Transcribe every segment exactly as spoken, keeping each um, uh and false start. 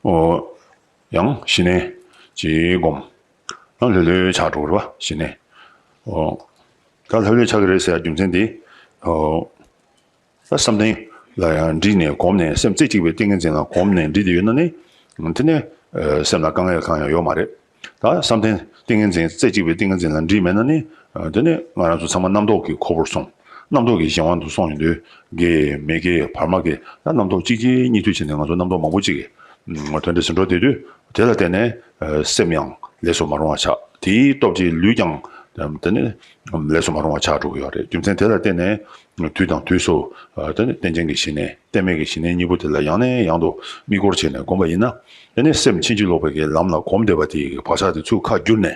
ཨོ། ཡང་ཞི་གནས་ཅིག་སྒོམ། ཡང་ལྷོད་ལྷོད་ཆགས་འགྲོ་གི་རེད་བ། ཞི་གནས། ཨོ། ད་ལྷོད་ལྷོད་ཆགས་ཀྱི་རེད་ཟེར་ཡ་རྒྱུ་མཚན་དེ། ཨོ། ད་བསམ་གཏན་ལ་ཡང་འདྲིས་ནས་གོམས་ནས་སེམས་རྩེ་གཅིག་པའི་ཏིང་ངེ་འཛིན་ལ་གོམས་ནས་འདྲིས་བསྡད་ཡོད་ན་ནི། དེ་ནས་ཨ་སེམས་ལ་དཀའ་ངལ་གང་ཡང་ཡོད་མ་རེད། ད་བསམ་གཏན་ཏིང་ངེ་འཛིན་རྩེ་གཅིག་པའི་ཏིང་ངེ་འཛིན་ལ་འདྲིས་མེད་ན་ནི། ཨ་དེ་ནས་ང་རང་ཚོ་ཚང་མ་རྣམ་རྟོག་གི་ཁོལ་པོར་སོང་། རྣམ་རྟོག་གི་གཞན་དབང་དུ་སོང་ཡོང་དུས། དགེ་མི་དགེ་བར་མ་དགེ། ད་རྣམ་རྟོག་གཅིག་གིས་གཉིས་མཐུད་བྱས་ནས་ང་ཚོ་རྣམ་རྟོག་མང་པོ་ཅིག་གིས་ཨ་དོན་འདྲ་ཟིན་འགྲོ་བསྡད་དུས། དེ་ལ་བརྟེན་ནས་ཨ་སེམས་ཡང་ལས་སུ་མ་རུང་བ་ཆགས། དེའི་སྟོབས་ཀྱིས་ལུས་ཀྱང་དེ་ནས་ལས་སུ་མ་རུང་བ་ཆགས་འགྲོ་གི་ཡོད་རེད། རྒྱུ་མཚན་དེ་ལ་བརྟེན་ནས་དུས་དང་དུས་སུ་ཨ་དེ་ནས་རྟེན་ཅན་གྱི་ཞི་གནས་རྟེན་མེད་ཀྱི་ཞི་གནས་གཉིས་པོ་དེ་ལ་ཡང་ནས་ཡང་དུ་དམིགས་སྐོར་བྱས་ནས་བསྒོམས་པ་ཡིན་ན། དེ་ནས་སེམས་ཕྱིན་ཅི་ལོག་པའི་གི་ལམ་ལ་གོམས་བསྡད་པ་དེའི་བག་ཆགས་དེ་ཚུར་ཁ་བསྒྱུར་ནས།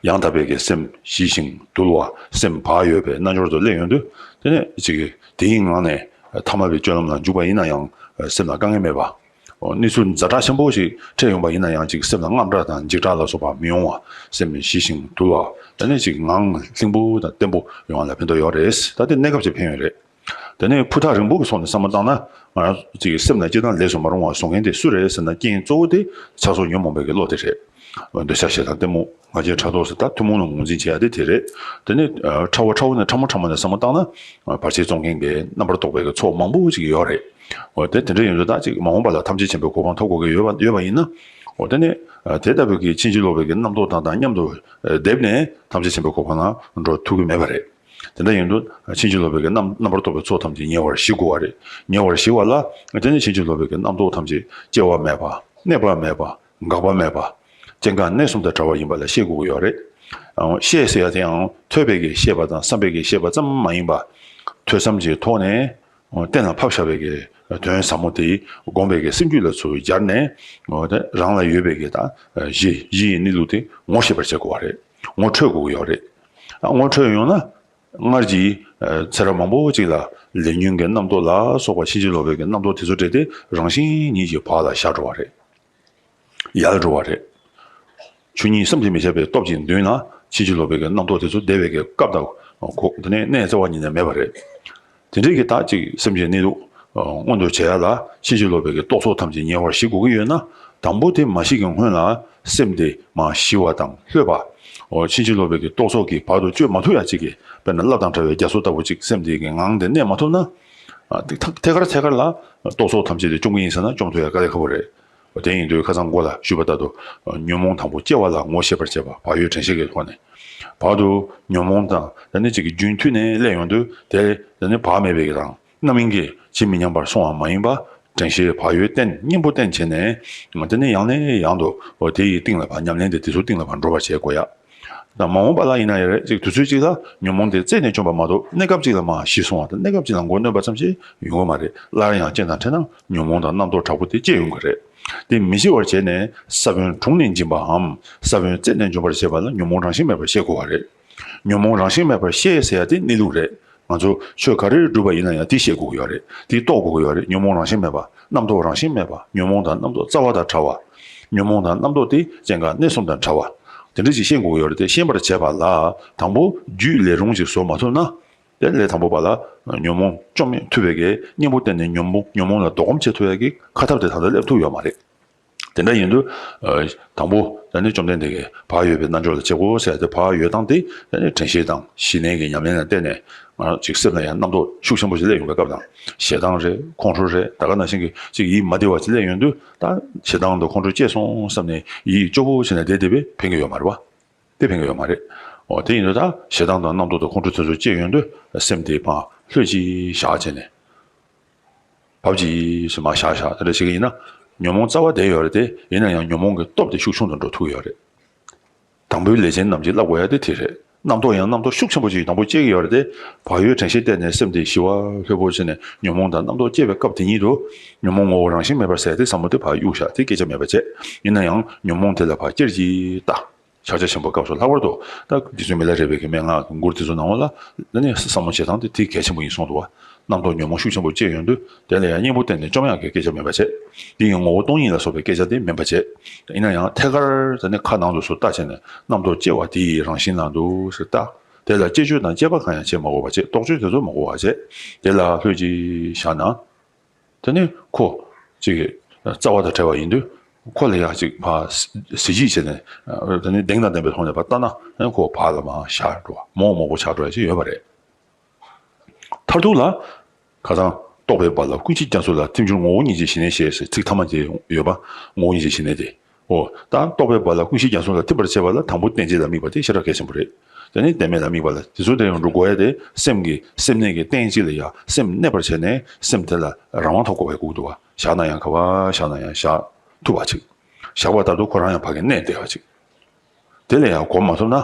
ཡང་དག་པའི་གི་སེམས་ཞི་ཞིང་དུལ་བ། སེམས་བག་ཡོད་པའི་རྣལ་འབྱོར་དུ་སླེབས་ཡོང་དུས། དེ་ནས་ཅིག་དེའི་ངང་ནས་ཐ་མལ་པའི་སྤྱོད་ལམ་ལ་འཇུག་པ་ཡིན་ན་ཡང་སེམས་ལ་དཀའ་ངལ་མེད་པ། གནས་ཚུལ་ཛ་དྲག་ཆེན་པོ་ཞིག་འཕྲད་ཡོང་པ་ཡིན་ན་ཡང་ཅིག་སེམས་ལ་དངངས་སྐྲག་དང་འཇིགས་སྐྲག་ལ་སོགས་པ་མི་ཡོང་བ། སེམས་ཞི་ཞིང་དུལ་བ། དེ་ནས་ཅིག་ངང་བརླིང་པོ་དང་བརྟན་པོ་ཡོང་བ་ལ་ཕན་ཐོགས་ཡོད་རེད། ད་དེ་གནས་སྐབས་ཀྱི་ཕན་ཡོན་རེད། དེ་ནས་ཕུ་ཐག་རིང་པོ་གི་ཕྱོགས་ནས་བསམ་བློ་བཏང་ན། ང་རང་ཚོ་གི་སེམས་ལ་སྤྱིར་བཏང་ལས་སུ་མ་རུང་བ་བཟོ་མཁན་དེ་སུ་རེད་ཟེར་ན། རྐྱེན་གཙོ་བོ་དེ་ཆགས་སོགས་ཉོན་མོངས་པའི་གི་བློ་དེ་རེད། འདོད་ཆགས་ཞེ་སྡང་གཏི་མུག་ང་རྒྱལ་ཕྲག་དོག་ཟེར། ད་ཐུན་མོང་ལ་ངོས་འཛིན་བྱེད་ཡ་དེ་དེ་རེད། དེ་ནས་ཨ་ཕྲ་བ་ཕྲ་བོ་ནས་ཕྲ་མོ་ཕྲ་མོ་ནས་བསམ་བློ་བཏང་ན། ཨ་བར་ཆད་བཙོང་མཁན་གྱི་རྣམ་པར་རྟོག་པའི་གི་ཚོགས་མང་པོ་ཅིག་ཡོད་རེད། འོ་དེ་དེ་འདྲ་ཡིན་དུས་ད་ཅིག་མ་འོངས་པ་ལ་ཐམས་ཅད་མཁྱེན་པའི་གོ་འཕང་ཐོབ་དགོས་ཀྱི་ཡོད་པ་ཡོད་པ་ཡིན་ན། འོ་དེ་ནས་ཨ་དེ་ལྟ་བུའི་གི་ཕྱིན་ཅི་ལོག་པའི་གི་རྣམ་རྟོག་དང་དང་མཉམ་དུ་ཨ་བསྡེབས་ནས་ཐམས་ཅད་མཁྱེན་པའི་གོ་འཕང་ལ་འགྲོ་ཐུབ་ཀྱི་མེད་པ་རེད། དེ་འདྲ་ཡིན་དུས་ཕྱིན་ཅི་ལོག་པའི་གི་རྣམ་རྣམ་པར་རྟོག་པའི་ཚོགས་ཐམས་ཅད་ཉེ་བར་ཞི་དགོས་པ་རེད། ཉེ་བར་ཞི་བ་ལ་དེ་ནས་ཕྱིན་ཅི་ལོག་པའི་གི་རྣམ་རྟོག་ཐམས་ཅད་སྐྱེ་བ་མེད་པ། གནས་པ་མེད་པ། འགག་པ་མེད་པ། སྐྱེ་འགག་གནས་གསུམ་དང་བྲལ་བ་ཡིན་པ་ལ་ཤེས་དགོས་ཀྱི་ཡོད་རེད། ཨང་ཤེས་ཟེར་ཡ་དེའང་ཐོས་པའི་གི་ཤེས་པ་དང་བསམ་པའི་གི་ཤེས་པ་ཙམ་མ་ཡིན་པ། ཐོས་བསམ་གྱི་ཐོག་ནས་གཏན་ལ་ཕབ་བཞག་པའི་གི་དོན་ཟབ་མོ་དེ་སྒོམ་པའི་གི་སེམས་རྒྱུད་ལ་ཚུར་སྦྱར་ནས། འོ་དེ་རང་ལ་ཡོད་པའི་གི་ད་གཞི་གཞི་ཡི་གནས་ལུགས་དེ་ངོ་ཤེས་པར་བྱེད་དགོས་པ་རེད། ངོ་འཕྲོད་དགོས་ཀྱི་ཡོད་རེད། ཨ་ངོ་འཕྲོད་ཡོང་ན། སྔར་གྱི་ཨ་ཚེ་རབས་མང་པོ་ཅིག་ལ་ལས་ཉོན་གྱི་རྣམ་རྟོག་ལ་སོགས་པ་ཕྱིན་ཅི་ལོག་པའི་གི་རྣམ་རྟོག་དེ་ཚོ་བྲལ་ཏེ་རང་བཞིན་ཉིད་ཀྱིས་བག་ལ་ཞ་འགྲོ་བ་རེད། ཡལ་འགྲོ་བ་རེད། ཆོས་ཉིད་བསམ་གྱིས་མི་ཁྱབ་པའི་སྟོབས་ཀྱིས་མདུན་ལ་ཕྱིན་ཅི་ལོག་པའི་གི་རྣམ་རྟོག་དེ་ཚོ་བདེ་བའི་གི་སྐབས་དང་གོ། དེ་ནས་གནས་རྩ་བ་ཉིད་ནས་མེད་པ་རེད། དེ་འདྲའི་གི་ད་ཅིག་སེམས་ཀྱི་གནས་ལུགས་མངོན་དུ་བྱེད་ཡ་ལ་ཕྱིན་ཅི་ལོག་པའི་གི་རྟོག་ཚོགས་ཐམས་ཅད་ཉེ་བར་ཞི་དགོས་ཀྱི་ཡོད་ན། དང་པོ་དེ་མ་ཞི་གི་སྔོན་ལ་སེམས་དེ་མར་ཞི་བ་དང་ལྷོད་པ། འོ་ཕྱིན་ཅི་ལོག་པའི་གི་རྟོག་ཚོགས་ཀྱིས་བར་དུ་གཅོད་མ་ཐུབ་ཡ་ཅིག་གི། དཔེར་ན་རླབས་དང་བྲལ་བའི་རྒྱ་མཚོ་ལྟ་བུ་ཅིག་སེམས་དེ་གི་ངང་དེ་གནས་མ་ཐུབ་ན། ཨ་ཐད་ཐད་ཀར་ཐད་ཀར་ལ་རྟོག་ཚོགས་ཐམས་ཅད་དེ་བཅོམ་གྱི་ཡིན་ཟེར་ན་བཅོམ་ཐུབ་ཡ་དཀའ་ལས་ཁག་པོ་རེད། དེ་ཡིན་དུས་ཁ་སང་འགོ་ལ་ཞུས་པ་ལྟར་དུ། ཉོན་མོངས་དང་པོ་སྐྱེ་བ་ལ་ངོ་ཤེས་པར་བྱེད་པ། བག་ཡོད་དྲན་ཤེས་ཀྱི་ཐོག་ནས། བར་དུ་ཉོན་མོངས་དང་ད་ནི་གཅིག་གི་རྒྱུན་མཐུད་ནས་སླེབས་ཡོང་དུས་དེ་ད་ནི་བག་མེད་པའི་གི་དང་རྣམ་སྨིན་གྱི་ཇི་མི་སྙམ་པར་སོང་བ་མ་ཡིན་པ། དྲན་ཤེས་བག་ཡོད་བསྟེན་གཉེན་པོ་བསྟེན་བྱས་ནས། ད་ནི་ཡང་ནས་ཡང་དུ་འོ་དེ་ཡི་སྟེང་ལ་བག་ཉམས་ལེན་དེ་དེ་ཚོའི་སྟེང་ལ་བག་འགྲོ་བར་བྱེད་དགོས་ཡ། ད་མ་འོངས་པ་ལ་ཡིན་ན་ཡང་རེད། ཅིག་དུས་ཚོད་ཅིག་ལ་ཉོན་མོངས་དེ་རྩད་ནས་བཅོམ་པ་མ་གཏོགས་གནས་སྐབས་ཅིག་ལ་མར་ཞི་སོང་བ་དང་། གནས་སྐབས་ཅིག་ལ་མགོ་གནོན་པ་ཙམ་ཞིག་ཡོང་གི་མ་རེད། སླར་ཡང་རྐྱེན་དང་འཕྲད་ན་ཉོན་མོངས་དང་རྣམ་རྟོག་དྲག་པོ་དེ་སྐྱེ་ཡོང་གི་རེད། དེ་མི་སྐྱེ་བར་བྱས་ནས་ས་བོན་དྲུང་ནས་འབྱིན་པའམ། ས་བོན་རྩད་ནས་འཇོམས་པར་བྱེད་པ་ལ་ཉོན་མོངས་རང་བཞིན་མེད་པར་ཤེས་དགོས་པ་རེད། ཉོན་མོངས་རང་བཞིན་མེད་པར་ཤེས་ཟེར་ཡ་དེ་གནས་ལུགས་རེད། ང་ཚོ་ཆོས་ག་རེ་སྒྲུབ་པ་ཡིན་ན་ཡང་དེ་ཤེས་དགོས་ཀྱི་ཡོད་རེད། དེ་རྟོགས་དགོས་ཀྱི་ཡོད་རེད། ཉོན་མོངས་རང་བཞིན་མེད་པ། རྣམ་རྟོག་རང་བཞིན་མེད་པ། ཉོན་མོངས་དང་རྣམ་རྟོག་རྩ་བ་དང་བྲལ་བ། ཉོན་མོངས་དང་རྣམ་རྟོག་དེ་སྐྱེ་འགག་གནས་གསུམ་དང་བྲལ་བ། དེ་འདྲ་ཞིག་ཤེས་དགོས་ཀྱི་ཡོད་རེད། དེ་ཤེས་པར་བྱེད་པ་ལ་དང་པོ་རྒྱུད་ལས་རུང་ཞིག་བཟོ་མ་ཐུབ་ན། དེ་ལས་དང་པོ་པ་ལ་ཉོན་མོངས་བཅོམ་ཐུབ་པའི་གི་གཉེན་པོ་བསྟེན་ནས་ཉོན་མོངས་ཉོན་མོངས་ལ་ལྡོག་སྒོམ་བྱེད་ཐུབ་ཡ་གི་ཁ་ཐབས་དེ་ད་ལྟ་སླེབས་ཐུབ་ཡོད་མ་རེད། དེ་འདྲ་ཡིན་དུས། ཨ་དང་པོ་ད་ནི་བཅོམ་ལྡན་འདས་ཀྱིས་བག་ཡོད་པའི་རྣལ་འབྱོར་ལ་སྤྱད་དགོས་ཟེར་ཏེ། བག་ཡོད་སྟངས་དེ་ད་ནི་དྲན་ཤེས་དང་ཞི་གནས་ཀྱི་ཉམས་ལེན་ལ་བརྟེན་ནས། ང་ཅིག་སེམས་ལ་ཡང་རྣམ་རྟོག་ཤུགས་ཆེན་པོ་ཞིག་སླེབས་ཡོང་བའི་སྐབས་དང་། ཞེ་སྡང་རེད། ཁོང་ཁྲོ་རེད། ད་ག་ནང་བཞིན་གྱི་ཅིག་ཡིད་མ་བདེ་བ་ཅིག་སླེབས་ཡོང་དུས། ད་ཞེ་སྡང་དང་ཁོང་ཁྲོ་སྐྱེས་སོང་བསམ་ནས་ཡིད་སྐྱོ་བོ་བྱས་ནས་བསྡད་བསྡད་པས་ཕན་གྱི་ཡོད་མ་རེད་པ། དེ་ཕན་གྱི་ཡོད་མ་རེད། འོ་དེ་ཡིན་དུས་ད་ཞེ་སྡང་དང་རྣམ་རྟོག་དང་ཁོང་ཁྲོ་དེ་ཚོ་སྐྱེས་ཡོང་དུས་སེམས་དེ་ཕར་ལྷོད་ཅིག་བཞག་བྱས་ནས། བབ་ཅིག་སེམས་མར་བཞག་བཞག་དེ་འདྲ་བྱེད་ཀྱི་ཡིན་ན། ཉོན་མོངས་རྩ་བ་བསྡད་ཡོད་རེད་དེ། ཡིན་ན་ཡང་ཉོན་མོངས་ཀྱི་སྟོབས་དེ་ཤུགས་ཆུང་དུ་འགྲོ་ཐུབ་ཀྱི་ཡོད་རེད། དང་པོའི་ལས་ཅན་རྣམས་ཀྱིས་བསླབ་དགོས་ཡ་དེ་དེ་རེད། རྣམ་རྟོག་ཡང་རྣམ་རྟོག་ཤུགས་ཆེན་པོ་ཅིག་དང་པོ་སྐྱེ་གི་ཡོད་རེད་དེ། བག་ཡོད་དྲན་ཤེས་བསྟེན་ནས་སེམས་དེ་ཞི་བ་ལྷོད་པོ་བྱས་ནས་ཉོན་མོངས་དང་རྣམ་རྟོག་སྐྱེ་བའི་སྐབས་དེ་ཉིད་དུ། ཉོན་མོངས་ངོ་བོ་རང་བཞིན་མེད་པར་ཟེར་དེ་བསམ་བློ་དེ་ཕར་གཡུག་བཞག་དེ་སྐད་ཆ་མེད་པ་བྱས། ཡིན་ན་ཡང་ཉོན་མོངས་དེ་ལ་ཕར་ཅེར་གྱིས་ལྟ། ཕྱག་རྒྱ་ཆེན་པོའི་སྐབས་སུ་ལྷག་པར་དུ། ད་རྗེ་བཙུན་མི་ལ་རས་པའི་གི་མན་ངག་གི་མགུར་དེ་ཚོ་ནང་ལ། ད་ནི་བསམ་བློ་བྱེད་སྟངས་དེ་དེ་གལ་ཆེན་པོ་ཡིན་གསུངས་འདུག་བ། རྣམ་རྟོག་ཉོན་མོངས་ཤུགས་ཆེན་པོ་སྐྱེས་ཡོང་དུས། དེ་ལ་ཡང་གཉེན་པོ་བསྟེན་ནས་བཅོམ་ཡག་གི་སྐད་ཆ་མིན་པ་བྱས། དེ་ཡི་ངོ་བོ་སྟོང་ཉིད་ལ་སོགས་པའི་སྐད་ཆ་དེ་མིན་པ་བྱས། ཡིན་ན་ཡང་ཐད་ཀར་ད་ནི་ཁ་ནང་དུ་སུ་ལྟ་བྱས་ནས་རྣམ་རྟོག་སྐྱེ་བ་དེ་ཡི་རང་བཞིན་ལ་འདུག་ཟེར་ལྟ། དེ་ལ་བཅས་བཅོས་དང་དཔྱད་པ་གང་ཡང་བྱེད་མ་དགོས་པ་བྱས། རྟོག་དཔྱོད་དེ་ཚོ་མ་དགོས་པ་བྱས། དེ་ལ་ལྷོད་ཅིག་བཞག་ན། དེ་ནས་ཁོ་ཅིག་ རྩ་བ་དང་བྲལ་བ་ཡིན་དུས། ཁོ་ལ་ཡང་ཅིག་ཕར་གཟི་བརྗིད་བྱས་ནས། ཨ་དེ་ནི་གདེང་དང་ལྡན་པའི་ཐོག་ནས་ཕར་ལྟ་ན། ཁོ་བག་ལ་མ་ཞ་འགྲོ་བ། མོག་མོག་པོ་ཆགས་འགྲོ་ཡ་ཅིག་ཡོད་པ་རེད། མཐར་ཐུག་ལ། ཁ་སང་རྟོག་པའི་བར་ལ་ཀུན་གཞི་རྒྱ་མཚོ་ལ་ཐིམ་འགྱུར་ངོ་བོ་ཉིད་ཀྱི་ཞི་གནས་ཞེས་ཟེར་ཚིག་ཐ་མ་དེ་ཡོད་པ། ངོ་བོ་ཉིད་ཀྱི་ཞི་གནས་དེ། འོ་ད་རྟོག་པའི་བར་ལ་ཀུན་གཞི་རྒྱ་མཚོ་ལ་ཐིམ་པར་བྱེད་པ་ལ་དང་པོ་རྟེན་བཅས་ལ་དམིགས་པ་དེ་ཞེ་དྲག་གལ་ཆེན་པོ་རེད། དེ་ནས་རྟེན་མེད་ལ་དམིགས་པ་ལ། དེ་ཚོ་དེ་ཡང་འགྲོ་དགོས་ཡ་དེ། སེམས་ཀྱི་སེམས་གནས་ཀྱི་རྟེན་གཅིག་ལ་ཡ་སེམས་གནས་པར་བྱས་ནས། སེམས་དེ་ལ་རང་དབང་ཐོབ་དགོས་པའི་སྐབས་འདུག་བ། བཞག་ན་ཡང་ག་བ། བཞག་ན་ཡང་བཞག་ཐུབ་པ་ཅིག། བཞག་པ་ལྟར་དུ་ཁོ་རང་ཡང་ཕ་གིར་གནས་བསྡད་པ་ཅིག། དེ་ལ་ཡང་གོམས་མ་ཐུབ་ན།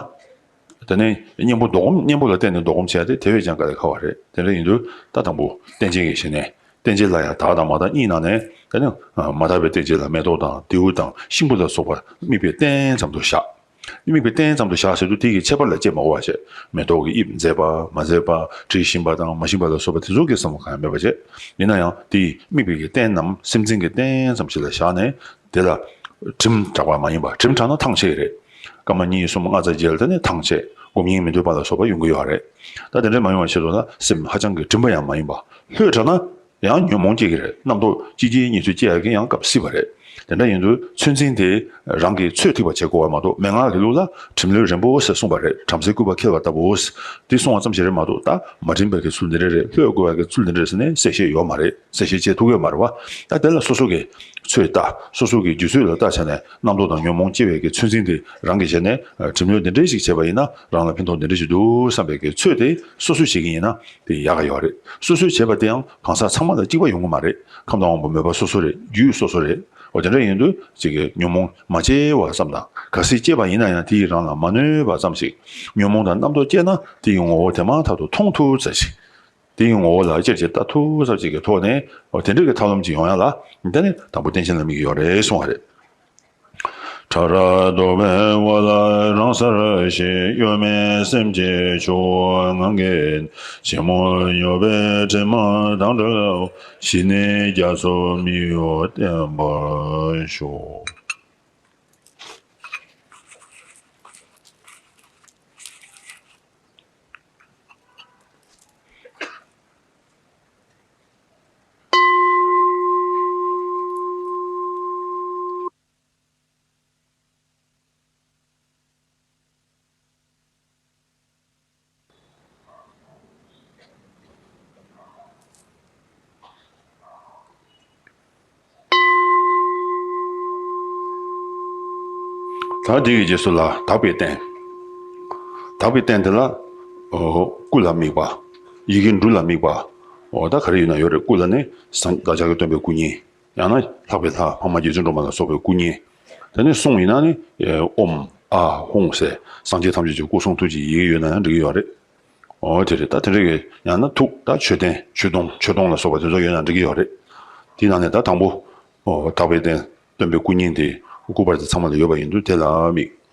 དེ་ནས་གཉེན་པོ་ལྡོག་སྒོམ། གཉེན་པོ་ལ་བརྟེན་ནས་ལྡོག་སྒོམ་བྱས་ཏེ། དེ་བས་ཀྱང་དཀའ་ལས་ཁག་པ་རེད། དེ་འདྲ་ཡིན་དུས་ད་དང་པོ་རྟེན་ཅན་གྱི་ཞི་གནས། རྟེན་ཅན་ལ་ཡང་དག་དང་མ་དག་གཉིས་ནང་ནས། དེ་ནས་མ་དག་པའི་རྟེན་ཅན་ལ་མེ་ཏོག་དང་རྡེའུ་དང་ཤིང་བུ་ལ་སོགས་པ་དམིགས་པའི་རྟེན་ཙམ་དུ་བཞག། དམིགས་པའི་རྟེན་ཙམ་དུ་བཞག་ཟེར་དུས། དེ་གི་ཁྱད་པར་ལ་དཔྱད་མ་དགོས་པ་བྱས། མེ་ཏོག་གི་དབྱིབས་མཛེས་པ་མ་མཛེས་པ། དྲི་ཞིམ་པ་དང་མ་ཞིམ་པ་ལ་སོགས་པ་དེ་ཚོ་གི་བསམ་བློ་གང་ཡང་མེད་པ་བྱས། ཡིན་ན་ཡང་དེའི་དམིགས་པའི་གི་རྟེན་ནམ་སེམས་ཅན་གྱི་རྟེན་ཙམ་ཞིག་ལ་བཞག་ནས། དེ་ལ་དྲིམ་དྲག་པ་མ་ཡིན་པ། དྲིམ་དྲག་ན་ཐང་ཆད་རེད། སྐར་མ་གཉིས་གསུམ་ལྔ་ཙམ་རྗེས་ལ་དེ་ནས་ཐང་ཆད། སྒོམ་ཉིན་མི་འདོད་པ་ལ་སོགས་པ་ཡོང་གི་ཡོད་རེད། ད་དེ་འདྲ་མ་ཡོང་བའི་ཆེད་དུ་ལ། སེམས་ཧ་ཅང་གི་གྲིམ་པ་ཡང་མ་ཡིན་པ། ལྷོད་དྲགས་ན་ཡང་ཉོན་མོངས་སྐྱེ་གི་རེད། རྣམ་རྟོག་གཅིག་རྗེས་གཉིས་མཐུད་སྐྱེ་ཡག་གི་ཡང་སྐབས་སྲིད་པ་རེད། དེ་འདྲ་ཡིན་དུས་ཚོད་འཛིན་དེ་རང་གིས་ཚོད་ཐིག་པ་བྱེད་དགོས་པ་མ་གཏོགས། མན་ངག་གི་ལུགས་ལ་གྲིམ་ལྷོད་རན་པོ་ཟེར་གསུངས་པ་རེད། བྲམ་ཟེ་སྐུད་པ་འཁྱེར་བ་ལྟ་བུ་ཟེར། དེ་གསུངས་པ་ཙམ་ཞིག་རེད་མ་གཏོགས། ད་མ་གྲིམ་པའི་གི་ཚུལ་འདི་འདྲ་རེད། ལྷོད་དགོས་པའི་གི་ཚུལ་འདི་འདྲ་རེད་ཟེར་ནས་གསལ་བཤད་ཡོད་མ་རེད། གསལ་བཤད་བྱེད་ཐུབ་ཀྱི་ཡོད་མ་རེད་བ། ད་དེ་ལ་སོ་སོ་གི་ཚོད་ལྟ། སོ་སོ་གི་རྒྱུད་ཚོད་ལ་བལྟ་བྱས་ནས། རྣམ་རྟོག་དང་ཉོན་མོངས་སྐྱེ་བའི་གི་ཚོད་འཛིན་དེ་རང་གིས་བྱས་ནས། ཨ་གྲིམ་ལྷོད་འདི་འདྲ་ཞིག་བྱས་པ་ཡིན་ན་རང་ལ་ཕན་ཐོགས་འདི་འདྲ་ཞིག་འདུག་བསམ་པའི་གི་ཚོད་དེ་སོ་སོས་བྱེད་ཀྱི་ཡིན་ན་དེ་ཡག་ག་ཡོད་རེད། སོ་སོས་བྱས་པ་དེའང་གང་ཟག་ཚང་མ་ལ་གཅིག་པ་ཡོང་གི་མ་རེད། ཁམས་དང་དབང་པོ་མོས་པ་སོ་སོ་རེད། རྒྱུད་སོ་སོ་རེད། འོ་དེ་འདྲ་ཡིན་དུས་ཅིག་གི་ཉོན་མོངས་མ་སྐྱེ་བ་ཙམ་དང་། གལ་སྲིད་སྐྱེས་པ་ཡིན་ན་ཡང་དེ་ཡིས་རང་ལ་མ་གནོད་པ་ཙམ་ཞིག། ཉོན་མོངས་དང་རྣམ་རྟོག་སྐྱེས་ན་དེ་ཡི་ངོ་བོ་དེ་མ་ཐག་ཏུ་མཐོང་ཐུབ་ཙམ་ཞིག། དེའི་ངོ་བོ་ལ་ཅེར་ཅེར་ལྟ་ཐུབ་ཙམ་ཅིག་གི་ཐོག་ནས། འོ་དེ་འདྲ་གི་ཐབས་ལམ་ཅིག་ཡོང་ཡ་ལ། དེ་ནི་དང་པོ་རྟེན་ཅན་ལ་དམིགས་ཀྱི་ཡོད་རེད་གསུངས་པ་རེད། ཕྲ་རགས་རྟོག་པའི་འོད་ལ་རང་སར་ཞི། གཡོ་མེད་སེམས་ཀྱི་ཆུ་བོ་ངང་གིས་ཕྱི་མོར་ཡོད་པའི་དྲི་མ་དང་བྲལ་བའི། ཞི་གནས་རྒྱ་མཚོ་མི་གཡོ་བརྟན་པར་ཞུགས། ད་འདི་གི་རྗེས་སུ་ལ་དག་པའི་རྟེན། དག་པའི་རྟེན་དེ་ལ། ཨོ་སྐུ་ལ་དམིགས་པ། ཡི་གེ་འབྲུ་ལ་དམིགས་པ། ཨོ་ད་ག་རེ་ཡོད་ན་ཡོད་རེད། སྐུ་ལ་ནི་སངས་བདག་ཅག་གི་སྟོན་པའི་སྐུ་བརྙན། ཡང་ན་ལྷག་པའི་ལྷ་འཕགས་མ་རྗེ་བཙུན་སྒྲོལ་མ་ལ་སོགས་པའི་སྐུ་བརྙན། དེ་ནས་གསུང་ཡིན་ན་ནི། ཨོཾ་ཨཱཿཧཱུྃ་ཟེར་སངས་རྒྱས་ཐམས་ཅད་ཀྱི་སྐུ་གསུང་ཐུགས་ཀྱི་ཡི་གེ་ཡོད་ན་ཡང་འགྲིག་གི་ཡོད་རེད། ཨོ་དེ་རེད། ད་དེ་འདྲ་གི་ཡང་ན་ཐུགས། ད་མཆོད་རྟེན་མཆོད་སྡོང་མཆོད་སྡོང་ལ་སོགས་པ་དེ་ཚོ་ཡོད་ན་འགྲིག་གི་ཡོད་རེད། དེའི་ནང་ནས་ད་དང་པོ། ཨོ་དག་པའི་རྟེན་སྟོན་པའི་སྐུ་བརྙན་དེ་སྐུ་པར་དེ་ཚང་མ་ལ་ཡོད་པ་ཡིན་དུས་དེ་ལ་དམིགས།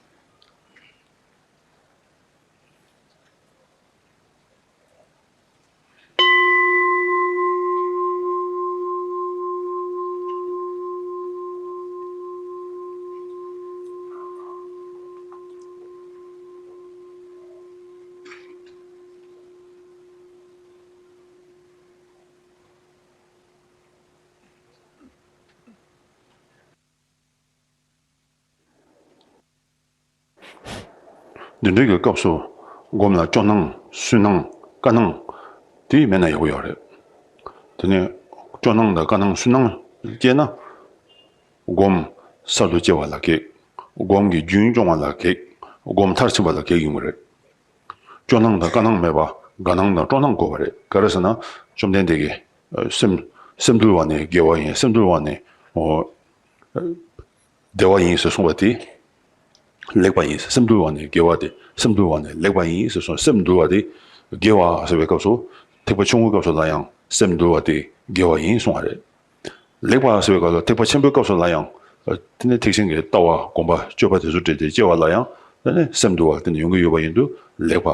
འདི་འདྲའི་གི་སྐབས་སུ་སྒོམ་ལ་སྐྱོ་སྣང་སུན་སྣང་དཀའ་སྣང་དེ་མེད་ན་ཡག་པོ་ཡོད་རེད། དེ་ནས་སྐྱོ་སྣང་དང་དཀའ་སྣང་སུན་སྣང་སྐྱེས་ན། སྒོམ་གསར་དུ་སྐྱེ་བ་ལ་གེགས། སྒོམ་གྱི་རྒྱུན་སྐྱོང་བ་ལ་གེགས། སྒོམ་མཐར་ཕྱིན་པ་ལ་གེགས་ཡོང་གི་རེད། སྐྱོ་སྣང་དང་དཀའ་སྣང་མེད་པ་དགའ་སྣང་དང་སྤྲོ་སྣང་དགོས་པ་རེད། ག་རེ་ཟེར་ན། བཅོམ་ལྡན་འདས་ཀྱིས་སེམས་སེམས་དུལ་བ་ནི་དགེ་བ་ཡིན། སེམས་དུལ་བ་ནི། ཨོ། བདེ་བ་ཡིན་ཟེར་གསུངས་པ་དེ་ལེགས་པ་ཡིན། སེམས་དུལ་བ་ནི་དགེ་བ་སྟེ། སེམས་དུལ་བ་ནི་ལེགས་པ་ཡིན་ཟེར་གསུངས། སེམས་དུལ་བ་དེ་དགེ་བ་ཟེར་བའི་སྐབས་སུ། ཐེག་པ་ཆུང་ངུའི་སྐབས་སུ་ལ་ཡང་སེམས་དུལ་བ་དེ་དགེ་བ་ཡིན་གསུངས་པ་རེད། ལེགས་པ་ཟེར་བའི་སྐབས་ལ། ཐེག་པ་ཆེན་པོའི་སྐབས་སུ་ལ་ཡང་། དེ་ནི་ཐེག་ཆེན་གྱི་ལྟ་བ་སྒོམ་པ་སྤྱོད་པ་དེ་ཚོ་སྤྲད་དེ་སྐྱེ་བ་ལ་ཡང་། དེ་ནི་སེམས་དུལ་བ་དེ་ནི་ཡོང་གི་ཡོད་པ་ཡིན་དུས་ལེགས་པ།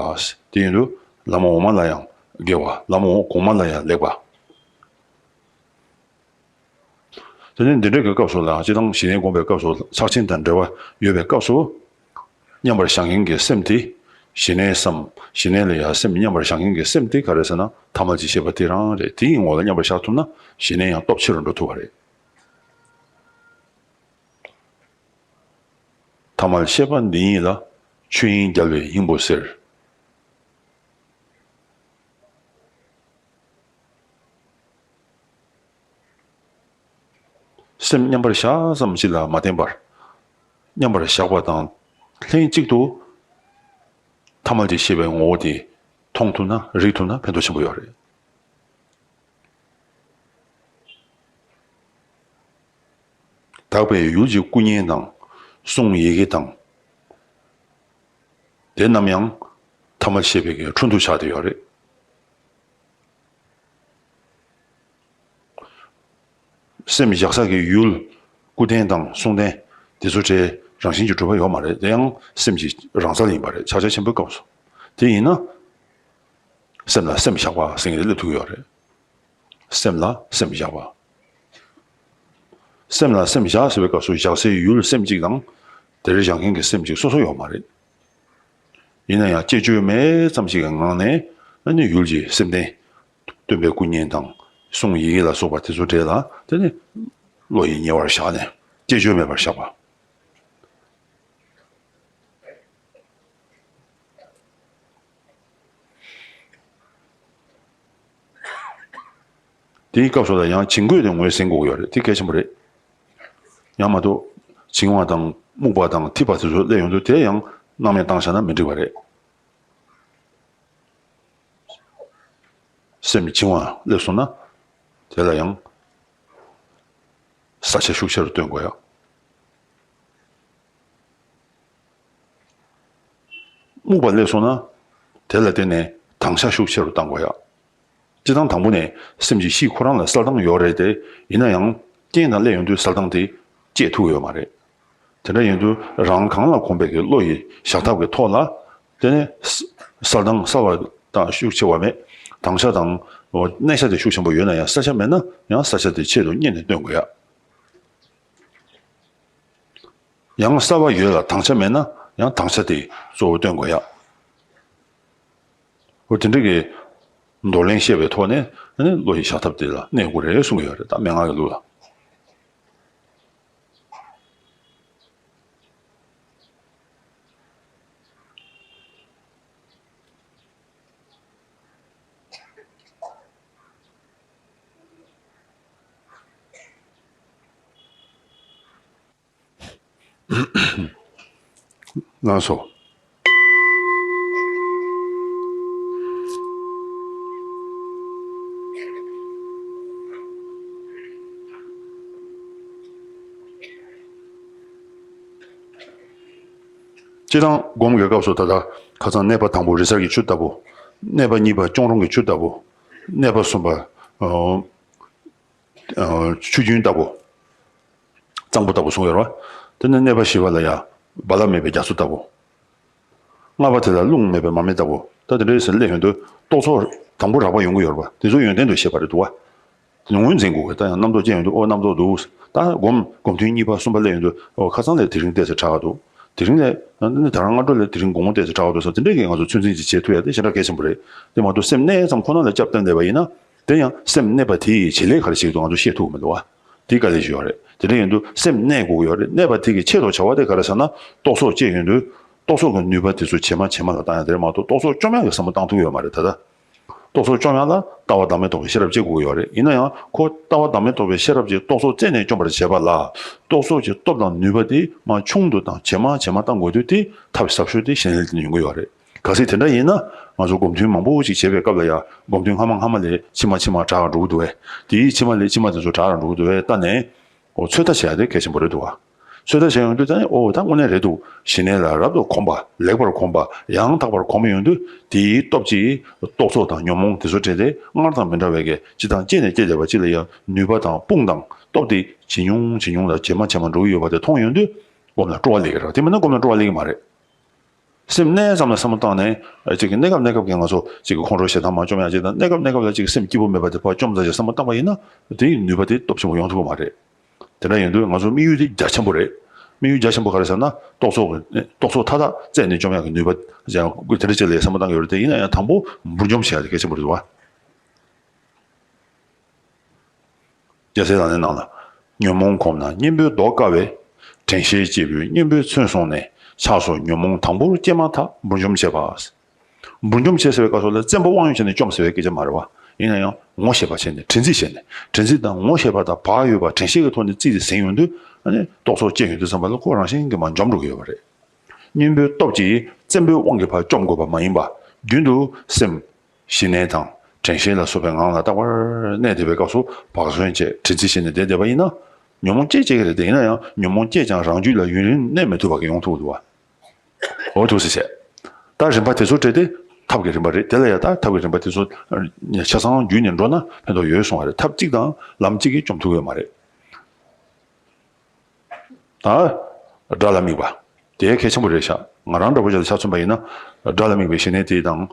དེ་ཡིན་དུས་ལམ་འོག་མ་ལ་ཡང་དགེ་བ། ལམ་འོག་གོང་མ་ལ་ཡང་ལེགས་པ། དེ་ནས་འདི་འདྲ་གི་སྐབས་སུ་ལ། སྤྱིར་བཏང་ཞི་གནས་སྒོམ་པའི་སྐབས་སུ་ཆགས་ཞེན་དང་བྲལ་བ་ཡོད་པའི་སྐབས་སུ། མཉམ་པར་བཞག་མཁན་གྱི་སེམས་དེ། ཞི་གནས་སམ། ཞི་གནས་ལ་ཡང་སེམས་མཉམ་པར་བཞག་མཁན་གྱི་སེམས་དེ་ག་རེ་ཟེར་ན། ཐ་མལ་གྱི་ཤེས་པ་དེ་རང་རེད། དེ་ཡི་ངོ་ལ་མཉམ་པར་བཞག་ཐུབ་ན་ཞི་གནས་ཡང་སྟོབས་ཆེ་རུ་འགྲོ་ཐུབ་པ་རེད། ཐ་མལ་ཤེས་པ་འདི་ཉིད་ལ། ཆོས་དབྱིངས་རྒྱལ་བའི་སྙིང་པོ་ཟེར། སེམས་མཉམ་པར་བཞག་ཙམ་ཞིག་ལ་མ་བརྟེན་པར། མཉམ་པར་བཞག་པ་དང་ལྷན་ཅིག་ཏུ་ཐ་མལ་གྱི་ཤེས་པའི་ངོ་བོ་དེ་མཐོང་ཐུབ་ན། རིག་ཐུབ་ན་ཕན་ཐོགས་ཆེན་པོ་ཡོད་རེད། དག་པའི་ཡུལ་གྱི་སྐུ་བརྙན་དང་། གསུང་ཡི་གེ་དང་། དེ་རྣམས་ཡང་ཐ་མལ་ཤེས་པའི་གི་འཕྲོ་འདུ་ཆགས་བསྡད་ཡོད་རེད། སེམས་བཞག་ས་གི་ཡུལ། སྐུ་རྟེན་དང་གསུང་རྟེན་དེ་ཚོ་གྲས་རང་བཞིན་གྱིས་གྲུབ་པ་ཡོད་མ་རེད། དེ་ཡང་སེམས་ཀྱི་རང་རྩལ་ཡིན་པ་རེད། ཕྱག་རྒྱ་ཆེན་པོའི་སྐབས་སུ། དེ་ཡིན་ན། སེམས་ལ་སེམས་བཞག་པ་ཟེར་མཁན་དེ་སླེབས་ཐུབ་ཀྱི་ཡོད་རེད། སེམས་ལ་སེམས་བཞག་པ། སེམས་ལ་སེམས་བཞག་ཟེར་བའི་སྐབས་སུ་བཞག་སའི་ཡུལ་སེམས་གཅིག་དང་། དེར་བཞག་མཁན་གྱི་སེམས་གཅིག་སོ་སོ་ཡོད་མ་རེད། ཡིན་ན་ཡང་བཅས་བཅོས་མེད་ཙམ་ཞིག་གི་ངང་ནས། ཨ་ནི་ཡུལ་གྱི་སེམས་རྟེན། སྟོན་པའི་སྐུ་བརྙན་དང་། གསུང་ཡི་གེ་ལ་སོགས་པ་དེ་ཚོ་གྲས་ལ་དེ་ནི་བློ་ཡིས་ཉེ་བར་བཞག་ནས་བཅས་བཅོས་མེད་པར་བཞག་པ། དེའི་སྐབས་སུ་ལ་ཡང་བྱིང་རྒོད་དེ་ངོས་ཟིན་དགོས་ཀྱི་ཡོད་རེད། དེ་གལ་ཆེན་པོ་རེད། ཡང་མ་གཏོགས་བྱིང་བ་དང་སྨུག་པ་དང་འཐིབས་པ་དེ་ཚོ་སླེབས་ཡོང་དུས། དེ་ཡང་སྣང་མེད་བཏང་བཞག་ན་མི་འགྲིག་པ་རེད། སེམས་བྱིང་བ་སླེབས་སོང་ན། དེ་ལ་ཡང་གསལ་ཆ་ཤུགས་ཆེ་རུ་སྟོན་དགོས་ཡ། སྨུག་པ་སླེབས་སོང་ན། དེ་ལ་བརྟེན་ནས་དྭངས་ཆ་ཤུགས་ཆེ་རུ་གཏང་དགོས་ཡ། སྤྱིར་བཏང་དང་པོ་ནས་སེམས་ཀྱི་གཤིས་ཁོ་རང་ལ་གསལ་ཐང་ཡོད་རེད་དེ། ཡིན་ན་ཡང་རྐྱེན་དང་སླེབས་ཡོང་དུས་གསལ་ཐང་དེ་སྐྱེ་ཐུབ་ཀྱི་ཡོད་མ་རེད། དེ་འདྲ་ཡིན་དུས་རང་གང་ལ་གོམས་པའི་གི་བློ་ཡི་བཞག་ཐབས་ཀྱི་ཐོག་ལ། དེ་ནས་གསལ་ཐང་གསལ་བ་དང་ཤུགས་ཆེ་བ་མེད། དྭངས་ཆ་དང་གནས་ཆ་དེ་ཤུགས་ཆེན་པོ་ཡོད་ན་ཡང་། གསལ་ཆ་མེད་ན་ཡང་གསལ་ཆ་དེ་ཆེད་དུ་གཉེར་ནས་སྟོན་དགོས་ཡ། ཡང་གསལ་བ་ཡོད་ལ་དྭངས་ཆ་མེད་ན་ཡང་དྭངས་ཆ་དེ་གཙོ་བོ་སྟོན་དགོས་ཡ། འོ་དེ་འདྲ་གི་འདོར་ལེན་བཤད་པའི་ཐོག་ནས། ཨ་ནི་བློ་ཡི་བཞག་ཐབས་དེ་ལ་གནས་དགོས་རེད་གསུང་གི་ཡོད་རེད། ད་མན་ངག་གི་ལུགས་ལ། ལགས་སོ། སྤྱིར་བཏང་སྒོམ་གྱི་སྐབས་སུ། ད་ལྟ་ཁ་སང་གནས་པ་དང་པོ་རི་གསར་གྱི་ཆུ་ལྟ་བུ། གནས་པ་གཉིས་པ་གཅོང་རོང་གི་ཆུ་ལྟ་བུ། གནས་པ་གསུམ་པ། ཨོ། ཆུ་རྒྱུན་ལྟ་བུ། གཙང་པོ་ལྟ་བུ་གསུངས་ཡོད་རེད་བ། དེ་ནས་གནས་པ་བཞི་པ་ལ་ཡ་རྦ་རླབས་མེད་པའི་རྒྱ་མཚོ་ལྟ་བུ། ལྔ་པ་དེ་ལ་རླུང་མེད་པའི་མར་མེ་ལྟ་བུ། ད་དེ་འདྲའི་ཟེར་སླེབས་ཡོང་དུས། རྟོག་ཚོགས་དང་པོ་རགས་པ་ཡོང་གི་ཡོད་རེད་བ། དེ་ཚོ་ཡོན་ཏན་དུ་བཤད་པ་རེད་འདུག་བ། དེ་ངོས་འཛིན་དགོས་གི། ད་ཡང་རྣམ་རྟོག་སྐྱེ་ཡོང་དུས། ཨོ་རྣམ་རྟོག་འདུག། ད་སྒོམ་སྒོམ་ཐུན་གཉིས་པ་གསུམ་པ་སླེབས་ཡོང་དུས། ཨོ་ཁ་སང་ལས་དེ་རིང་ཏོག་ཙམ་དྲག་འདུག། དེ་རིང་ལས་ད་རང་སྔ་དྲོ་ལས་དེ་རིང་དགོང་མོ་ཏོག་ཙམ་དྲག་འདུག་ཟེར། དེ་འདྲའི་གི་ང་ཚོ་ཚོད་འཛིན་ཅིག་བྱེད་ཐུབ་ཡ་དེ་ཞེ་དྲག་གལ་ཆེན་པོ་རེད། དེ་མ་གཏོགས་སེམས་གནས་ཙམ་ཁོ་ན་ལ་སྐྱབས་བསྟེན་བསྡད་པ་ཡིན་ན། དེ་ཡང་སེམས་གནས་པ་དེ་ཡི་བྱེད་ལས་ག་རེ་ཞིག་འདུག་ང་ཚོ་ཤེས་ཐུབ་མི་འདུག་བ། དེ་དཀའ་ལས་ཤིག་ཡོད་རེད། དེ་འདྲ་ཡིན་དུས་སེམས་གནས་དགོས་ཀྱི་ཡོད་རེད། གནས་པ་དེ་གི་ཆེད་དུ་བྱ་བ་དེ་ག་རེ་ཟེར་ན། རྟོག་ཚོགས་སྐྱེ་ཡོང་དུས་རྟོག་ཚོགས་ཀྱི་ནུས་པ་དེ་ཚོ་ཇེ་མང་ཇེ་མང་ལ་བཏང་ཡ་དེ་རེད་མ་གཏོགས། རྟོག་ཚོགས་བཅོམ་ཡག་གི་བསམ་བློ་བཏང་ཐུབ་ཀྱི་ཡོད་མ་རེད། ད་ལྟ་རྟོག་ཚོགས་བཅོམ་ཡག་ལ་ལྟ་བ་བདག་མེད་རྟོགས་པའི་ཤེས་རབ་སྐྱེ་དགོས་ཀྱི་ཡོད་རེད། ཡིན་ན་ཡང་ཁོ་ལྟ་བ་བདག་མེད་རྟོགས་པའི་ཤེས་རབ་ཀྱིས་རྟོག་ཚོགས་རྩད་ནས་བཅོམ་པར་བྱེད་པ་ལ། རྟོག་ཚོགས་ཀྱི་སྟོབས་དང་ནུས་པ་དེ་མར་ཆུང་དུ་དང་ཇེ་མང་ཇེ་མང་བཏང་དགོས་དུས། དེ་ཐབས་ཟབ་ཤོས་དེ་གཞན་ལས་དེ་ཡོང་གི་ཡོད་རེད། གལ་སྲིད་དེ་འདྲ་ཡིན་ན། ང་ཚོ་སྒོམ་ཐུན་མང་པོ་ཞིག་བྱེད་པའི་སྐབས་ལ་ཡ། སྒོམ་ཐུན་སྔ་མ་སྔ་མ་ལས་ཕྱི་མ་ཕྱི་མ་དྲག་འགྲོ་གི་འདུག་བས། དེའི་ཕྱི་མ་ལས་ཕྱི་མ་དེ་ཚོ་དྲག་འགྲོ་གི་འདུག་བས། ལྟ་ནས། ཨོ་ཚོད་ལྟ་བྱེད་ཡ་དེ་གལ་ཆེན་པོ་རེད་འདུག་བ། ཚོད་ལྟ་བྱེད་ཡོང་དུས་ད་ནི། ཨོ་ད་དངོས་གནས་རེད་འདུག། ཞི་གནས་ལ་རབ་ཏུ་གོམས་པ། ལེགས་པར་གོམས་པ། ཡང་དག་པར་གོམས་ཡོང་དུས། དེའི་སྟོབས་ཀྱིས་རྟོག་ཚོགས་དང་ཉོན་མོངས་དེ་ཚོ་བྲལ་ཏེ། སྔར་དང་མི་འདྲ་བའི་གི་སྤྱི་དང་བཅས་ནས་སྐྱེས་བསྡད་པ་ཅིག་ལ་ཡང་ནུས་པ་དང་དཔུང་དང་སྟོབས་དེ་ཇེ་ཉུང་ཇེ་ཉུང་ལ་ཇེ་མང་ཇེ་མང་འགྲོ་གི་ཡོད་པ་དེ་མཐོང་ཡོང་དུས། སྒོམ་ལ་སྤྲོ་བ་སླེབས་ཀྱི་རེད། དེ་མིན་ན་སྒོམ་ལ་སྤྲོ་བ་སླེབས་ཀྱི་མ་རེད། སེམས་གནས་ཙམ་ལ་བསམ་བློ་བཏང་ནས། ཨ་ཅིག་གི་གནས་སྐབས་གནས་སྐབས་ཀྱི་ང་ཚོ་ཅིག་གི་ཁོང་ཁྲོ་ཞེ་སྡང་མ་བཅོམ་ཡ་ཅིག་དང་། གནས་སྐབས་གནས་སྐབས་ལ་ཅིག་སེམས་སྐྱིད་པོ་མེད་པ་དེ་ཕར་བཅོམ་ཚར་ཅིག་བསམ་བློ་བཏང་པ་ཡིན་ན། དེའི་ནུས་པ་དེ་སྟོབས་ཆེན་པོ་ཡོང་ཐུབ་ཀྱི་མ་རེད། དེ་འདྲ་ཡིན་དུས་ང་ཚོ་དམིགས་ཡུལ་དེ་རྒྱ་ཆེན་པོ་རེད། དམིགས་ཡུལ་རྒྱ་ཆེན་པོ་ག་རེ་ཟེར་ན། རྟོག་ཚོགས་ཀྱི་རྟོག་ཚོགས་མཐའ་དག་རྩད་ནས་བཅོམ་ཡག་གི་ནུས་པ་ཅན་དེ་འདྲ་ཅིག་ལ་བསམ་བློ་བཏང་གི་ཡོད་རེད་དེ། ཡིན་ན་ཡང་དང་པོ་འབུར་འཇོམས་བྱེད་ཡག་དེ་གལ་ཆེན་པོ་རེད་བ། རྒྱལ་སྲས་ལག་ལེན་ནང་ལ། ཉོན་མོངས་གོམས་ན་གཉེན་པོའི་མདོག་དཀར་བས། དྲན་ཤེས་སྐྱེས་བུའི་གཉེན་པོས་མཚོན་སོང་ནས། ཆགས་སོགས་ཉོན་མོངས་དང་པོར་སྐྱེས་མ་ཐག་འབུར་འཇོམས་བྱེད་པ། འབུར་འཇོམས་བྱེད་ཟེར་བའི་སྐབས་སུ་ལ་བཙན་པོ་དབང་ཡོད་བྱས་ནས་བཅོམ་ཟེར་བའི་སྐད་ཆ་མ་རེད་བ། ཡིན་ན་ཡང་ངོ་ཤེས་པ་བྱས་ནས་དྲན་རྩིས་བྱས་ནས། དྲན་རྩིས་དང་ངོ་ཤེས་པ་དང་བག་ཡོད་པ་དྲན་ཤེས་ཀྱི་ཐོག་ནས་རྩིས་དེ་ཟིན་ཡོང་དུས། ཨ་ནི་རྟོག་ཚོགས་སྐྱེས་ཡོང་དུས་ཙམ་པ་ལ་ཁོ་རང་བཞིན་གྱིས་མར་འཇོམས་འགྲོ་གི་ཡོད་པ་རེད། གཉེན་པོའི་སྟོབས་ཀྱིས་བཙན་པོའི་དབང་གིས་ཕར་བཅོམ་དགོས་པ་མ་ཡིན་པ། རྒྱུན་དུ་སེམས། ཞི་གནས་དང་དྲན་ཤེས་ལ་སོགས་པའི་ངང་ལ་རྟག་པར་གནས་བསྡད་པའི་སྐབས་སུ་བག་ཟོན་བྱས་དྲན་རྩིས་བྱས་ནས་བསྡད་བསྡད་པ་ཡིན་ན། ཉོན་མོངས་སྐྱེ་སྐྱེ་གི་རེད་དེ། ཡིན་ན་ཡང་ཉོན་མོངས་སྐྱེས་ཀྱང་རང་རྒྱུད་ལ་ཡུན་རིང་གནས་མི་ཐུབ་པ་གི་ཡོང་ཐུབ་འདུག་བ། འོ་ཐུགས་སུ་ཆེ། ད་རིམ་པ་དེ་ཚོ་བྲལ་ཏེ་ཐབས་ཀྱི་རིམ་པ་རེད། དེ་ལ་ཡང་ད་ཐབས་ཀྱི་རིམ་པ་དེ་ཚོ་ཆ་ཚང་བརྒྱུད་ནས་འགྲོ་ན་ཕན་ཐོགས་ཡོད་གསུང་བ་རེད། ཐབས་གཅིག་དང་ལམ་གཅིག་གིས་བཅོམ་ཐུབ་ཡོད་མ་རེད། ད། དགྲ་ལ་དམིགས་པ། དེ་གལ་ཆེན་པོ་རེད་ཤག་ང་རང་འདྲ་པོ་ཅིག་ལ་ཆ་མཚོན་པ་ཡིན་ན། དགྲ་ལ་དམིགས་པའི་ཞི་གནས་དེ་དང་།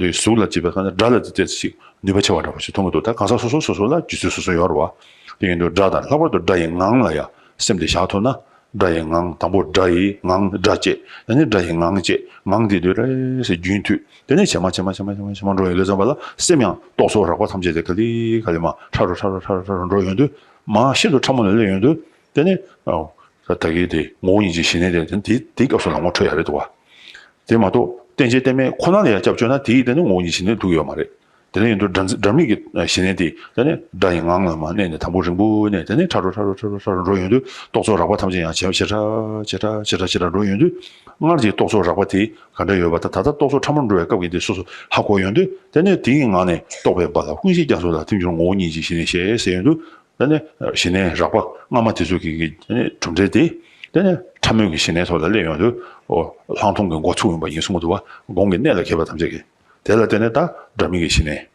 དེ་གཟུགས་ལ་བྱེད་པའི་ཁ་ན་དགྲ་ལ་དེ་ཏོག་ཙམ་ཅིག་ནུས་པ་ཆེ་བ་འདྲ་པོ་ཞིག་མཐོང་གི་འདུག་ད་གང་ཟག་སོ་སོ་སོ་སོ་ལ་རྒྱུ་ཚུལ་སོ་སོ་ཡོད་རེད་བ། དེ་ཡིན་དུས་དགྲ་དང་ལྷག་པར་དུ་དགྲ་ཡི་ངང་ལ་ཡང་སེམས་དེ་བཞག་ཐུབ་ན། དགྲ་ཡི་ངང་། དང་པོ་དགྲ་ཡི་ངང་དགྲ་བཅད། ཡང་ན་དགྲ་ཡི་ངང་བཅད། ངང་དེ་དུས་རེ་ཟེར་རྒྱུན་མཐུད། དེ་ནས་ཇེ་མང་ཇེ་མང་ཇེ་མང་ཇེ་མང་ཇེ་མང་འགྲོ་ཡོང་དུས་ཙམ་པ་ལ་སེམས་ཡང་རྟོག་ཚོགས་རགས་པ་ཐམས་ཅད་དེ་ག་ལེ་ག་ལེ་མར་ཕྲ་རུ་ཕྲ་རུ་ཕྲ་རུ་ཕྲ་རུ་འགྲོ་ཡོང་དུས། མར་ཤིན་ཏུ་ཕྲ་མོ་ལ་སླེབས་ཡོང་དུས། དེ་ནི། ཨོ། ད་གིན་དེ་ངོ་བོ་ཉིད་ཀྱི་ཞི་གནས་དེ་དེ་དེའི་སྐབས་སུ་ལ་ངོ་འཕྲོད་ཡ་རེད་འདུག་བ། དེ་མ་གཏོགས་བསྟན་བཅོས་བསྟན་མེད་ཁོ་ན་ལ་ཡང་སྐྱབས་བཅོལ་ན་དེ་ཡིས་དེ་ནི་ངོ་བོ་ཉིད་ཀྱི་ཞི་གནས་ཐུག་གི་ཡོད་མ་རེད། དེ་ནས་ཡིན་དུས་དགྲ་འཛིན་དགྲ་དམིགས་ཀྱི་ཞི་གནས་དེ་དེ་ནི་དགྲ་ཡི་ངང་ལ་མར་གནས་ནས་དང་པོ་རིང་པོ་གནས། དེ་ནས་ཕྲ་རུ་ཕྲ་རུ་ཕྲ་རུ་ཕྲ་རུ་འགྲོ་ཡོང་དུས་རྟོག་ཚོགས་རགས་པ་ཐམས་ཅད་ཡང་ཇེ་ཇེ་ཕྲ་ཇེ་ཕྲ་ཇེ་ཕྲ་ཇེ་ཕྲ་འགྲོ་ཡོང་དུས། སྔར་གྱི་རྟོག་ཚོགས་རགས་པ་དེ་ག་འདྲ་ཡོད་པ་དང་། ད་ལྟ་རྟོག་ཚོགས་ཕྲ་མོར་འགྲོ་བའི་སྐབས་ཀྱི་དེ་སོ་སོ་ཧ་གོ་ཡོང་དུས། དེ་ནས་དེའི་ངང་ནས་རྟོག་པའི་རྦ་རླབས་ཀུན་གཞི་རྒྱ་མཚོ་ལ་ཐིམ་གྱུར་ངོ་བོ་ཉིད་ཀྱི་ཞི་གནས་ཞེས་ཟེར་ཡོང་དུས། དེ་ནས་ཞི་གནས་རགས་པ་སྔ་མ་དེ་ཚོ་གི་གི་དེ་ནས་གྲུབ་འབྲས་དེ། དེ་ནས་ཕྲ་མོའི་གི་ཞི་གནས་ཐོག་ལ་སླེབས་ཡོང་དུས། ཨོ། ལྷག་མཐོང་གི་འགོ་ཚུགས་ཡོང་པ་ཡིན་གསུང་གི་འདུག་བ། སྒོམ་གྱི་གནད་ལ་མཁས་པ་ཐམས་ཅད་ཀྱིས། དེ་ལ་བརྟེན་ནས་ད་དགྲ་དམིགས་ཀྱི་ཞི་གནས།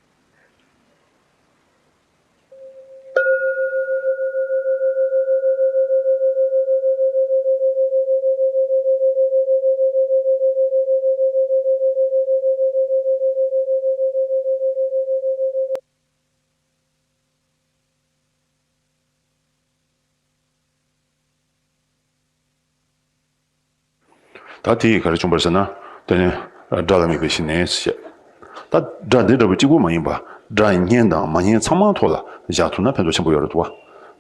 ད་དེ་ཡིས་ག་རེ་བྱུང་བ་རེད་ཟེར་ན། དེ་ནི་དགྲ་ལ་དམིགས་པའི་ཞི་གནས་ཞེས། ད་དགྲ་འདི་འདྲ་པོ་གཅིག་པུ་མ་ཡིན་པ། དགྲ་སྙན་དང་མ་སྙན་ཚང་མ་ཐོག་ལ་བཞག་ཐུབ་ན་ཕན་ཐོགས་ཆེན་པོ་ཡོད་རེད་འདུག་བ།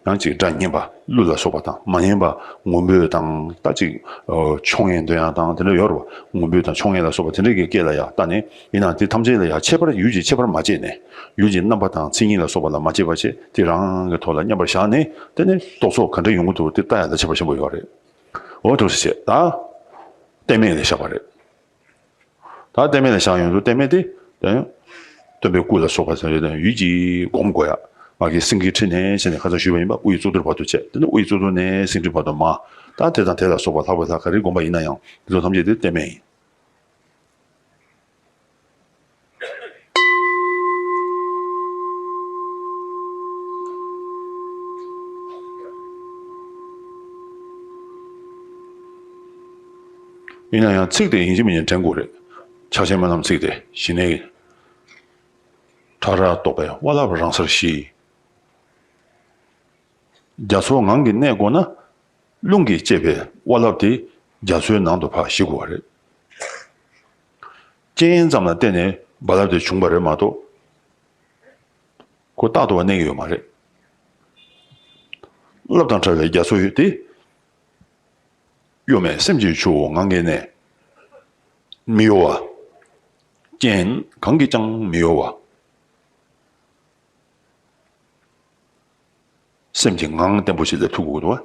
ཡང་གཅིག་དགྲ་སྙན་པ་ཀླུ་ལ་སོགས་པ་དང་། མ་སྙན་པ་མགོན་པོ་དང་། ད་གཅིག་ཕྱོགས་ངན་འདོན་ཡག་དང་དེ་འདྲ་ཡོད་རེད་བ། མགོན་པོ་དང་ཕྱོགས་ངན་ལ་སོགས་པ་དེ་འདྲ་གི་སྐད་ལ་ཡང་བལྟས་ནས། ཡིན་ནའང་དེ་ཐམས་ཅད་ལ་ཡང་ཁྱད་པར། ཡུལ་གྱི་ཁྱད་པར་མ་བྱས་ནས། ཡུལ་གྱི་རྣམ་པ་དང་མཚན་ཉིད་ལ་སོགས་པ་ལ་མ་དཔྱད་པ་བྱས། དེ་རང་གི་ཐོག་ལ་མཉམ་པར་བཞག་ནས། དེ་ནས་རྟོག་ཚོགས་ག་འདྲ་ཡོང་གི་འདུག་དེ་ལྟ་ཡག་ལ་ཁྱད་པར་ཆེན་པོ་ཡོད་རེད། འོ་འདུག་སེ་བྱས། ད་གཏད་མེད་ལ་བཞག་པ་རེད། ད་གཏད་མེད་ལ་བཞག་ཡོང་དུས། གཏད་མེད་དེ་དེ་སྟོན་པའི་སྐུ་ལ་སོགས་པ་ཟེར་ཡོད་དེ། ཡུལ་གྱི་སྒོམ་དགོས་ཡ། ང་གིས་སེང་གེའི་ཁྲི་ནས་བྱས་ནས་ཁ་སང་ཞུས་པ་ཡིན་པ། དབུ་ཡི་གཙུག་ཏོར་བར་དུ་བྱས། དེ་ནས་དབུ་ཡི་གཙུག་ཏོར་ནས་སེང་ཁྲི་བར་དུ་མར། ད་དེ་དང་དེ་ལ་སོགས་པ་ལྷག་པའི་ལྷ་ག་རེ་བསྒོམ་པ་ཡིན་ན་ཡང་། དེ་ཚོ་ཐམས་ཅད་དེ་གཏད་མེད་ཡིན། ཡིན་ན་ཡང་ཚིག་དེ་ཡིན་གཅིག་མིན་གཅིག་དྲན་དགོས་རེད། ཕྱག་ཆེན་སྨོན་ལམ་ཚིག་དེ་ཞི་གནས། ཕྲ་རགས་རྟོག་པའི་དབའ་རླབས་རང་སར་ཞི། རྒྱ་མཚོའི་ངང་གིས་གནས་དགོས་ན། རླུང་གིས་བསྐྱེད་པའི་དབའ་རླབས་དེ་རྒྱ་མཚོའི་ནང་དུ་ཕར་ཞི་དགོས་པ་རེད། རྐྱེན་ཙམ་ལ་བརྟེན་ནས་རྦ་རླབས་དེ་བྱུང་བ་རེད་མ་གཏོགས། ཁོ་རྟག་ཏུ་བ་གནས་ཀྱི་ཡོད་མ་རེད། རླབས་དང་བྲལ་བའི་རྒྱ་མཚོ་ཡོད་དེ། གཡོ་མེད་སེམས་ཀྱི་ཆུ་བོ་ངང་གིས་གནས། མི་གཡོ་བ། རྐྱེན་གང་གིས་ཀྱང་མི་གཡོ་བ། སེམས་ཀྱི་ངང་བརྟན་པོ་ཞིག་སླེབས་ཐུབ་དགོས་འདུག་བ།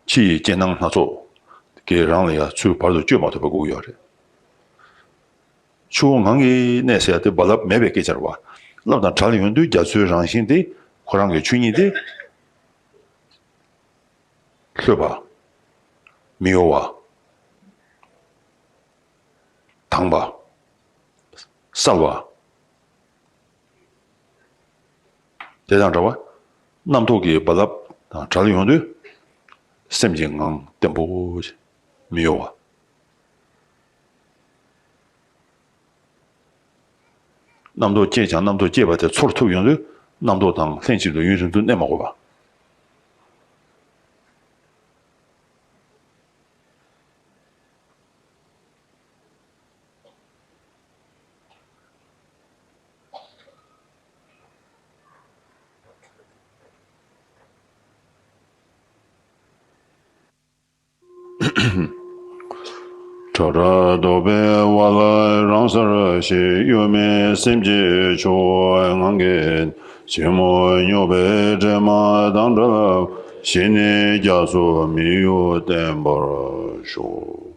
ཕྱི་ཡི་རྐྱེན་སྣང་སྣ་ཚོགས་ཀྱིས་རང་ལ་ཡང་ཚུར་བར་དུ་གཅོད་མ་ཐུབ་པ་དགོས་ཀྱི་ཡོད་རེད། ཆུ་བོ་ངང་གིས་གནས་ཟེར་ཡ་དེ་རྦ་རླབས་མེད་པའི་སྐད་ཆ་རེད་བ། རླབས་དང་བྲལ་ཡོང་དུས་རྒྱ་མཚོའི་རང་བཞིན་དེ། ཁོ་རང་གི་ཆོས་ཉིད་དེ། ལྷོད་པ། མི་གཡོ་བ། དྭངས་པ། གསལ་བ། དེ་དང་འདྲ་བ། རྣམ་རྟོག་གི་རྦ་རླབས་དང་བྲལ་ཡོང་དུས། སེམས་ཀྱི་ངང་བརྟན་པོ་ཞིག་མི་གཡོ་བ། རྣམ་རྟོག་སྐྱེས་ཀྱང་རྣམ་རྟོག་སྐྱེས་པ་དེ་ཚོར་ཐུབ་ཡོང་དུས། རྣམ་རྟོག་དང་ལྷན་ཅིག་ཏུ་ཡུན་རིང་དུ་གནས་མ་དགོས་པ། ཁྲ་ཁྲ་འདོགས་པའི་བ་ལ་རང་སར་ཞིག་གཡོ་མེད་སེམས་ཀྱི་ཆུ་བོ་ངང་གིས། ཕྱི་མོ་སྙོགས་པའི་དྲན་མ་དང་བྲལ། ཞི་གནས་རྒྱ་མཚོ་མི་གཡོ་བརྟན་པར་ཤོག་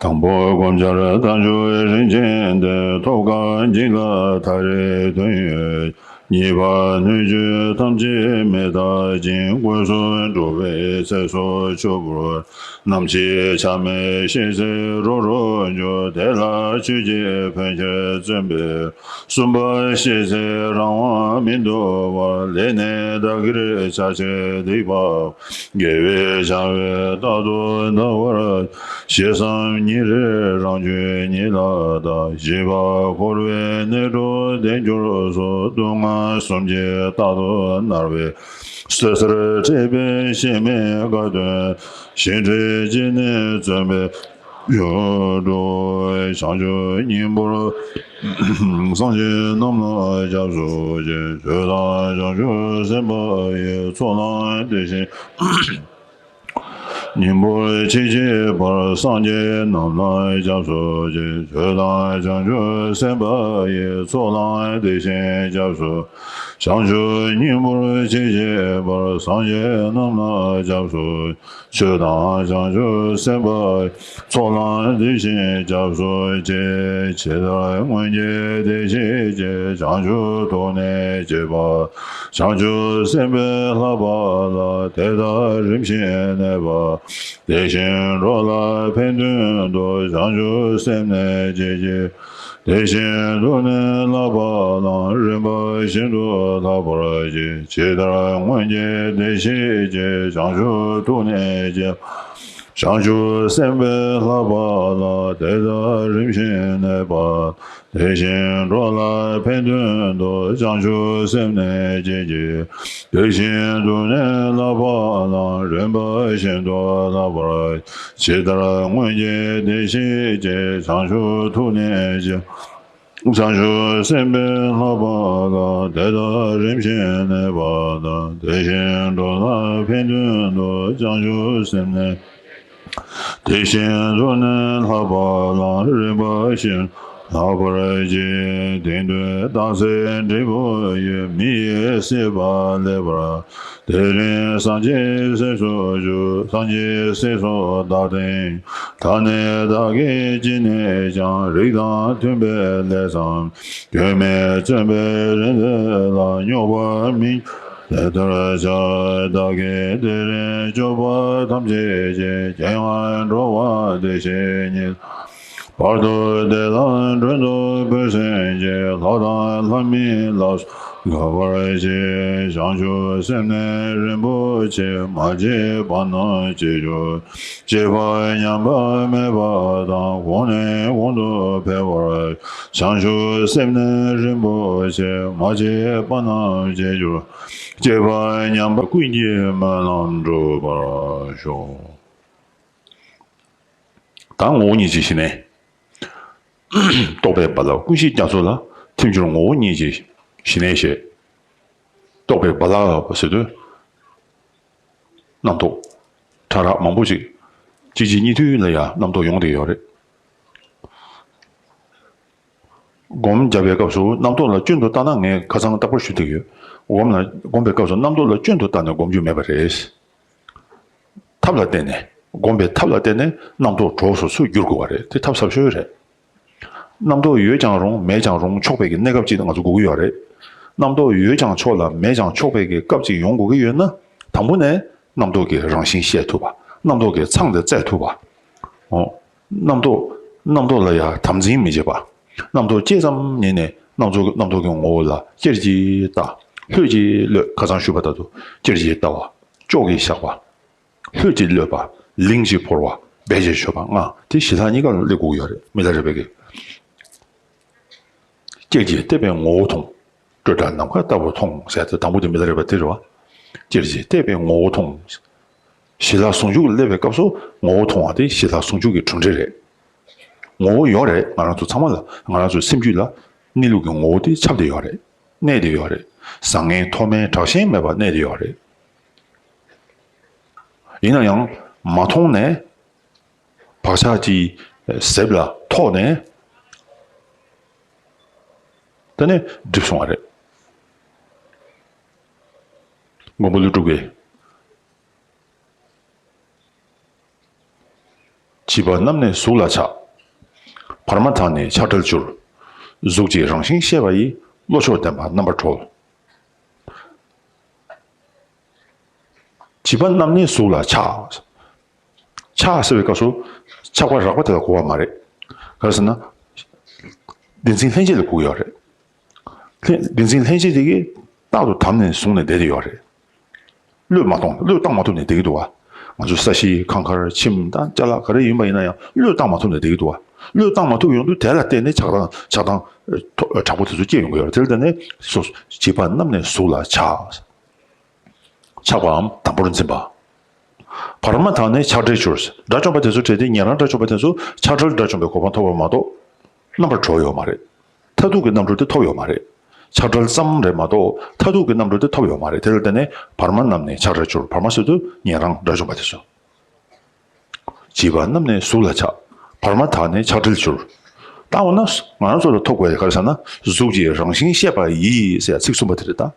དང་པོ་སྒོམ་བྱར་རྟ་མཆོག་རིན་ཆེན་ལྡན། ཐོབ་དཀའ་འཇིག་སླ་མཐའ་རེ་ཐོན་ཡོད། གཉིས་པ་སྣོད་བཅུད་ཐམས་ཅད་མེ་ལྟར་བྱིང་། ཀུན་སུ་འགྲོ་བའི་ཚེ་སྲོག་ཆུ་བུར། ནམ་འཆི་ཆ་མེད་ཤེས་ཚད་རོ་རོ་འཇོ། དེ་ལ་ཆོས་ཀྱི་ཕན་ཕྱིར་བརྩོན་པས། གསུམ་པ་ཤེས་ཚད་རང་དབང་མི་འདོར་བར། ལས་ནི་བདག་གིར་བྱ་ཕྱིར་སྡིག་པ། དགེ་བའི་བྱ་བས་རྟག་ཏུ་འདའ་བར། ཞེ་སའམ་ཉིན་རེར་རང་ཆོས་ཉིད་ལ་བལྟ། བཞི་པ་འཁོར་བའི་ནད་དྲུག་བདེ་འགྱུར་སོགས། སྡུག་བསྔལ་གསུམ་གྱིས་རྟག་ཏུ་མནར་བའི། བསིལ་ཟེར་འཁྲིགས་པའི་ཤེས་མེད་དགའ་སྟོན། ཞེན་འཁྲིས་ཀྱིས་ནི་བཙོན་པའི་ཡུལ་དུ། བྱང་ཆུབ་སྙིང་པོར་སངས་རྒྱས་རྣམས་ལ་སྐྱབས་སུ་མཆི། ཆོས་དང་བྱང་ཆུབ་སེམས་དཔའ་ཡི། ཚོགས་ལ་དེ་བཞིན་སྙིང་པོར་མཆི་བྱེད་པར། སངས་རྒྱས་རྣམས་ལ་སྐྱབས་སུ་མཆི། ཆོས་དང་བྱང་ཆུབ་སེམས་དཔའ་ཡི། ཚོགས་ལ་དེ་བཞིན་སྐྱབས་སུ། བྱང་ཆུབ་སྙིང་པོར་མཆི་བྱེད་པར། སངས་རྒྱས་རྣམས་ལ་སྐྱབས་སུ། ཆོས་དང་བྱང་ཆུབ་སེམས་དཔའ་ཡི། ཚོགས་ལ་དེ་བཞིན་སྐྱབས་སུ་མཆི། ཇི་ལྟར་སྔོན་གྱི་བདེ་གཤེགས་ཀྱིས། བྱང་ཆུབ་ཐུགས་ནི་བསྐྱེད་པ། བྱང་ཆུབ་སེམས་དཔའི་བསླབ་པ་ལ། དེ་ལྟར་རིམ་བཞིན་གནས་པ། དེ་བཞིན་འགྲོ་ལ་ཕན་དོན་དུ། བྱང་ཆུབ་སེམས་ནི་བསྐྱེད་ཀྱི། དེ་བཞིན་དུ་ནི་བསླབ་པ་ལའང་། རིམ་པ་བཞིན་དུ་བསླབ་པར་བགྱི། ཇི་ལྟར་སྔོན་གྱི་བདེ་གཤེགས་ཀྱིས། བྱང་ཆུབ་ཐུགས་ནི་བསྐྱེད། བྱང་ཆུབ་སེམས་དཔའི་བསླབ་པ་ལ། དེ་ལྟར་རིམ་བཞིན་གནས་པ། དེ་བཞིན་འགྲོ་ལ་ཕན་དོན་དུ། བྱང་ཆུབ་སེམས་ནི་བསྐྱེད་ཀྱི། དེ་བཞིན་དུ་ནི་བསླབ་པ་ལའང་། རིམ་པ་བཞིན་དུ་བསླབ་པར། ཇི་ལྟར་སྔོན་གྱི་བདེ་གཤེགས་ཀྱིས། བྱང་ཆུབ་ཐུགས་ནི་བསྐྱེད། བྱང་ཆུབ་སེམས་དཔའི་བསླབ་པ་ལ། དེ་ལྟར་རིམ་བཞིན་གནས་པ་དང་། དེ་བཞིན་འགྲོ་ལ་ཕན་དོན་དུ། བྱང་ཆུབ་སེམས་ནི། དེ་བཞིན་དུ་ནི་བསླབ་པ་ལའང་། རིམ་པ་བཞིན་བསླབ་པར་བགྱི། དེང་དུས་རྟགས་གསལ་འབྲས་བུ་ཡི། མི་ཡི་སྲིད་པ་ལེགས་པར། དེ་རིང་སངས་རྒྱས་སྲས་སུ་འགྱུར། སངས་རྒྱས་སྲས་སུ་བདག་བསྟེན། ད་ནི་བདག་གིས་ཅི་ནས་ཀྱང་། རིགས་དང་མཐུན་པའི་ལས་བསམ། སྐྱོན་མེད་བརྩོན་པས་རིམ་འདི་ལ། རྙོག་པ་མི་འབྱུང་དེ་ལྟར་བྱ། བདག་གིས་དེ་རིང་སྤྱོད་པ་ཐམས་ཅད་ཀྱིས། སྐྱེ་བ་འགྲོ་བ་བདེ་གཤེགས་ཉིད། བར་དུ་བདེ་ལ་མགྲོན་དུ་བོས་ཟིན་གྱིས། ལྷ་དང་ལྷ་མིན་ལ་སོགས་དགའ་བར་གྱིས། བྱང་ཆུབ་སེམས་ནི་རིན་པོ་ཆེ། མ་སྐྱེས་པ་རྣམས་སྐྱེ་གྱུར། སྐྱེས་པ་ཉམས་པ་མེད་པ་དང་། གོང་ནས་གོང་དུ་འཕེལ་བར། བྱང་ཆུབ་སེམས་ནི་རིན་པོ་ཆེ། མ་སྐྱེས་པ་རྣམས་སྐྱེ་གྱུར། སྐྱེས་པ་ཉམས་པ། ཀུན་གྱི་སྨོན་ལམ་འགྲུབ་པར་ཤོག་ད་ངོ་བོ་ཉིད་ཀྱི་ཞི་གནས། རྟོག་པའི་རྦ་རླབས་ཀུན་ཤེས་རྒྱ་མཚོ་ལ། ཐིམ་གྱུར་ངོ་བོ་ཉིད་ཀྱི་ཞི་གནས་ཞེས། རྟོག་པའི་རྦ་རླབས་ཟེར་དུས། རྣམ་རྟོག་ཕྲ་རགས་མང་པོ་ཞིག་གཅིག་རྗེས་གཉིས་མཐུད་ལ་ཡང་རྣམ་རྟོག་ཡོང་བསྡད་ཡོད་རེད། སྒོམ་རྒྱབ་པའི་སྐབས་སུ་རྣམ་རྟོག་ལ་སྐྱོན་དུ་བལྟས་ན། ངས་ཁ་སང་རྟག་པར་ཞུས་བསྡད་ཡོད། སྒོམ་ལ་སྒོམ་པའི་སྐབས་སུ་རྣམ་རྟོག་ལ་སྐྱོན་དུ་བལྟས་ནས་སྒོམ་རྒྱུ་མེད་པ་རེད། ཐབས་ལ་བརྟེན་ནས། སྒོམ་པའི་ཐབས་ལ་བརྟེན་ནས་རྣམ་རྟོག་གྲོགས་སུ་སུ་བསྒྱུར་དགོས་པ་རེད། དེ་ཐབས་ཟབ་ཤོས་རེད། རྣམ་རྟོག་ཡོད་ཀྱང་རུང་། མེད་ཀྱང་རུང་། ཆོག་པའི་གི་གནས་སྐབས་ཅིག་ང་ཚོ་དགོས་ཀྱི་ཡོད་རེད། རྣམ་རྟོག་ཡོད་ཀྱང་ཆོག་ལ། མེད་ཀྱང་ཆོག་པའི་གི་སྐབས་ཅིག་ཡོང་དགོས་ཀྱི་ཡོད་ན། དང་པོ་ནས་རྣམ་རྟོག་གི་རང་བཞིན་ཤེས་ཐུབ་པ། རྣམ་རྟོག་གི་མཚང་དེ་བཙལ་ཐུབ་པ། འོ། རྣམ་རྟོག་རྣམ་རྟོག་ལ་ཡང་དམ་འཛིན་མི་བྱེད་པ། རྣམ་རྟོག་སྐྱེས་ཙམ་ཉིད་ནས་རྣམ་རྟོག་རྣམ་རྟོག་གི་ངོ་བོ་ལ་ཅེར་གྱིས་བལྟ། ལྷོད་ཀྱིས་གློད། ཁ་སང་ཞུས་པ་ལྟར་དུ་ཅེར་གྱིས་བལྟ་བ། ཅོག་གིས་བཞག་པ། ལྷོད་ཀྱིས་གློད་པ། ལིང་ཞིག་ཕོར་བ། སྦད་ཅིག་ཆོད་པ་ལྔ། དེ་ཞི་ལྷག་གཉིས་ཀ་ལ་སླེབས་དགོས་ཀྱི་ཡོད་རེད། མི་ལ་རས་པའི་གི། ཅེར་གྱིས་བལྟས་པས་ངོ་བོ་མཐོང་། སྤྲོས་བྲལ་ནམ་མཁའ་ལྟ་བུར་མཐོང་ཟེར་ཏེ། དང་པོ་དེ་མི་ལ་རས་པ་དེ་རེད་བ། ཅེར་གྱིས་བལྟས་པས་ངོ་བོ་མཐོང་། ཞི་ལྷག་ཟུང་འཇུག་སླེབས་པའི་སྐབས་སུ་ངོ་བོ་མཐོང་བ་དེ་ཞི་ལྷག་ཟུང་འཇུག་གི་གྲུབ་འབྲས་རེད། ངོ་བོ་ཡོད་རེད། ང་རང་ཚོ་ཚང་མ་ལ། ང་རང་ཚོའི་སེམས་རྒྱུད་ལ་གནས་ལུགས་ཀྱི་ངོ་བོ་དེ་ཁྱབ་བསྡད་ཡོད་རེད། གནས་བསྡད་ཡོད་རེད། བཟང་ངན་མཐོ་དམན་དྲག་ཞན་མེད་པར་གནས་བསྡད་ཡོད་རེད། ཡིན་ན་ཡང་ མ་མཐོང་ནས། བག་ཆགས་ཀྱི་གཟེབ་ལ་ཐོགས་ནས། དེ་ནས་འགྲིབ་སོང་བ་རེད། མགོན་པོ་ཀླུ་སྒྲུབ་ཀྱིས། བྱིས་པ་རྣམས་ནི་གཟུགས་ལ་ཆགས། བར་མ་དག་ནི་ཆགས་བྲལ་འགྱུར། གཟུགས་ཀྱི་རང་བཞིན་ཤེས་པ་ཡིས། བློ་མཆོག་ལྡན་པ་རྣམ་པར་གྲོལ། བྱིས་པ་རྣམས་ནི་གཟུགས་ལ་ཆགས། ཆགས་ཟེར་བའི་སྐབས་སུ་ཆགས་པ་རགས་པ་དེ་ལ་གོ་བ་མ་རེད། ག་རེ་ཟེར་ན། བདེན་འཛིན་ལྷན་སྐྱེས་ལ་གོ་གི་ཡོད་རེད། ལྷན་བདེན་འཛིན་ལྷན་སྐྱེས་དེ་གིས་རྟག་ཏུ་དམ་ནས་བཟུང་ནས་བསྡད་དེ་ཡོད་རེད། བློས་མ་གཏོང་བློས་བཏང་མ་ཐུབ་ནས་བསྡད་ཀྱི་འདུག་བ། ང་ཚོ་ས་གཞི་ཁང་མཁར་ཁྱིམ་དང་ཅ་ལག་ག་རེ་ཡིན་པ་ཡིན་ན་ཡང་བློས་བཏང་མ་ཐུབ་ནས་བསྡད་ཀྱི་འདུག་བ། བློས་བཏང་མ་ཐུབ་ཡོང་དུས་དེ་ལ་བརྟེན་ནས་ཆགས་སྡང་ཆགས་སྡང་ཨ་དྲག་པོ་དེ་ཚོ་སྐྱེ་ཡོང་གི་ཡོད་རེད། དེ་ལ་བརྟེན་ནས་སོ་བྱིས་པ་རྣམས་ནི་གཟུགས་ལ་ཆགས། ཆགས་པའམ་དམ་པོར་འཛིན་པ། བར་མ་དག་ནི་ཆགས་བྲལ་འགྱུར། དགྲ་བཅོམ་པ་དེ་ཚོ་བྲལ་ཏེ་ཉན་རང་དགྲ་བཅོམ་པ་དེ་ཚོ་ཆགས་བྲལ་དགྲ་བཅོམ་པའི་གོ་འཕང་ཐོབ་པ་མ་གཏོགས། རྣམ་པར་གྲོལ་ཡོད་མ་རེད། མཐར་ཐུག་གི་རྣམ་གྲོལ་དེ་ཐོབ་ཡོད་མ་རེད། ཆགས་བྲལ་ཙམ་རེད་མ་གཏོགས་མཐར་ཐུག་གི་རྣམ་གྲོལ་དེ་ཐོབ་ཡོད་མ་རེད། དེ་ལ་བརྟེན་ནས་བར་མ་རྣམས་ནི་ཆགས་བྲལ་འགྱུར། བར་མ་ཟེར་དུས་ཉན་རང་དགྲ་བཅོམ་པ་དེ་ཚོ། བྱིས་པ་རྣམས་ནི་གཟུགས་ལ་ཆགས། བར་མ་དག་ནི་ཆགས་བྲལ་འགྱུར། ད་འོ་ན་ང་རང་ཚོ་ལ་ཐོབ་དགོས་ཡ་ག་རེ་ཟེར་ན། གཟུགས་ཀྱི་རང་བཞིན་ཤེས་པ་ཡིས་ཟེར་ཡ་ཚིག་གསུམ་པ་དེ་རེད་ད།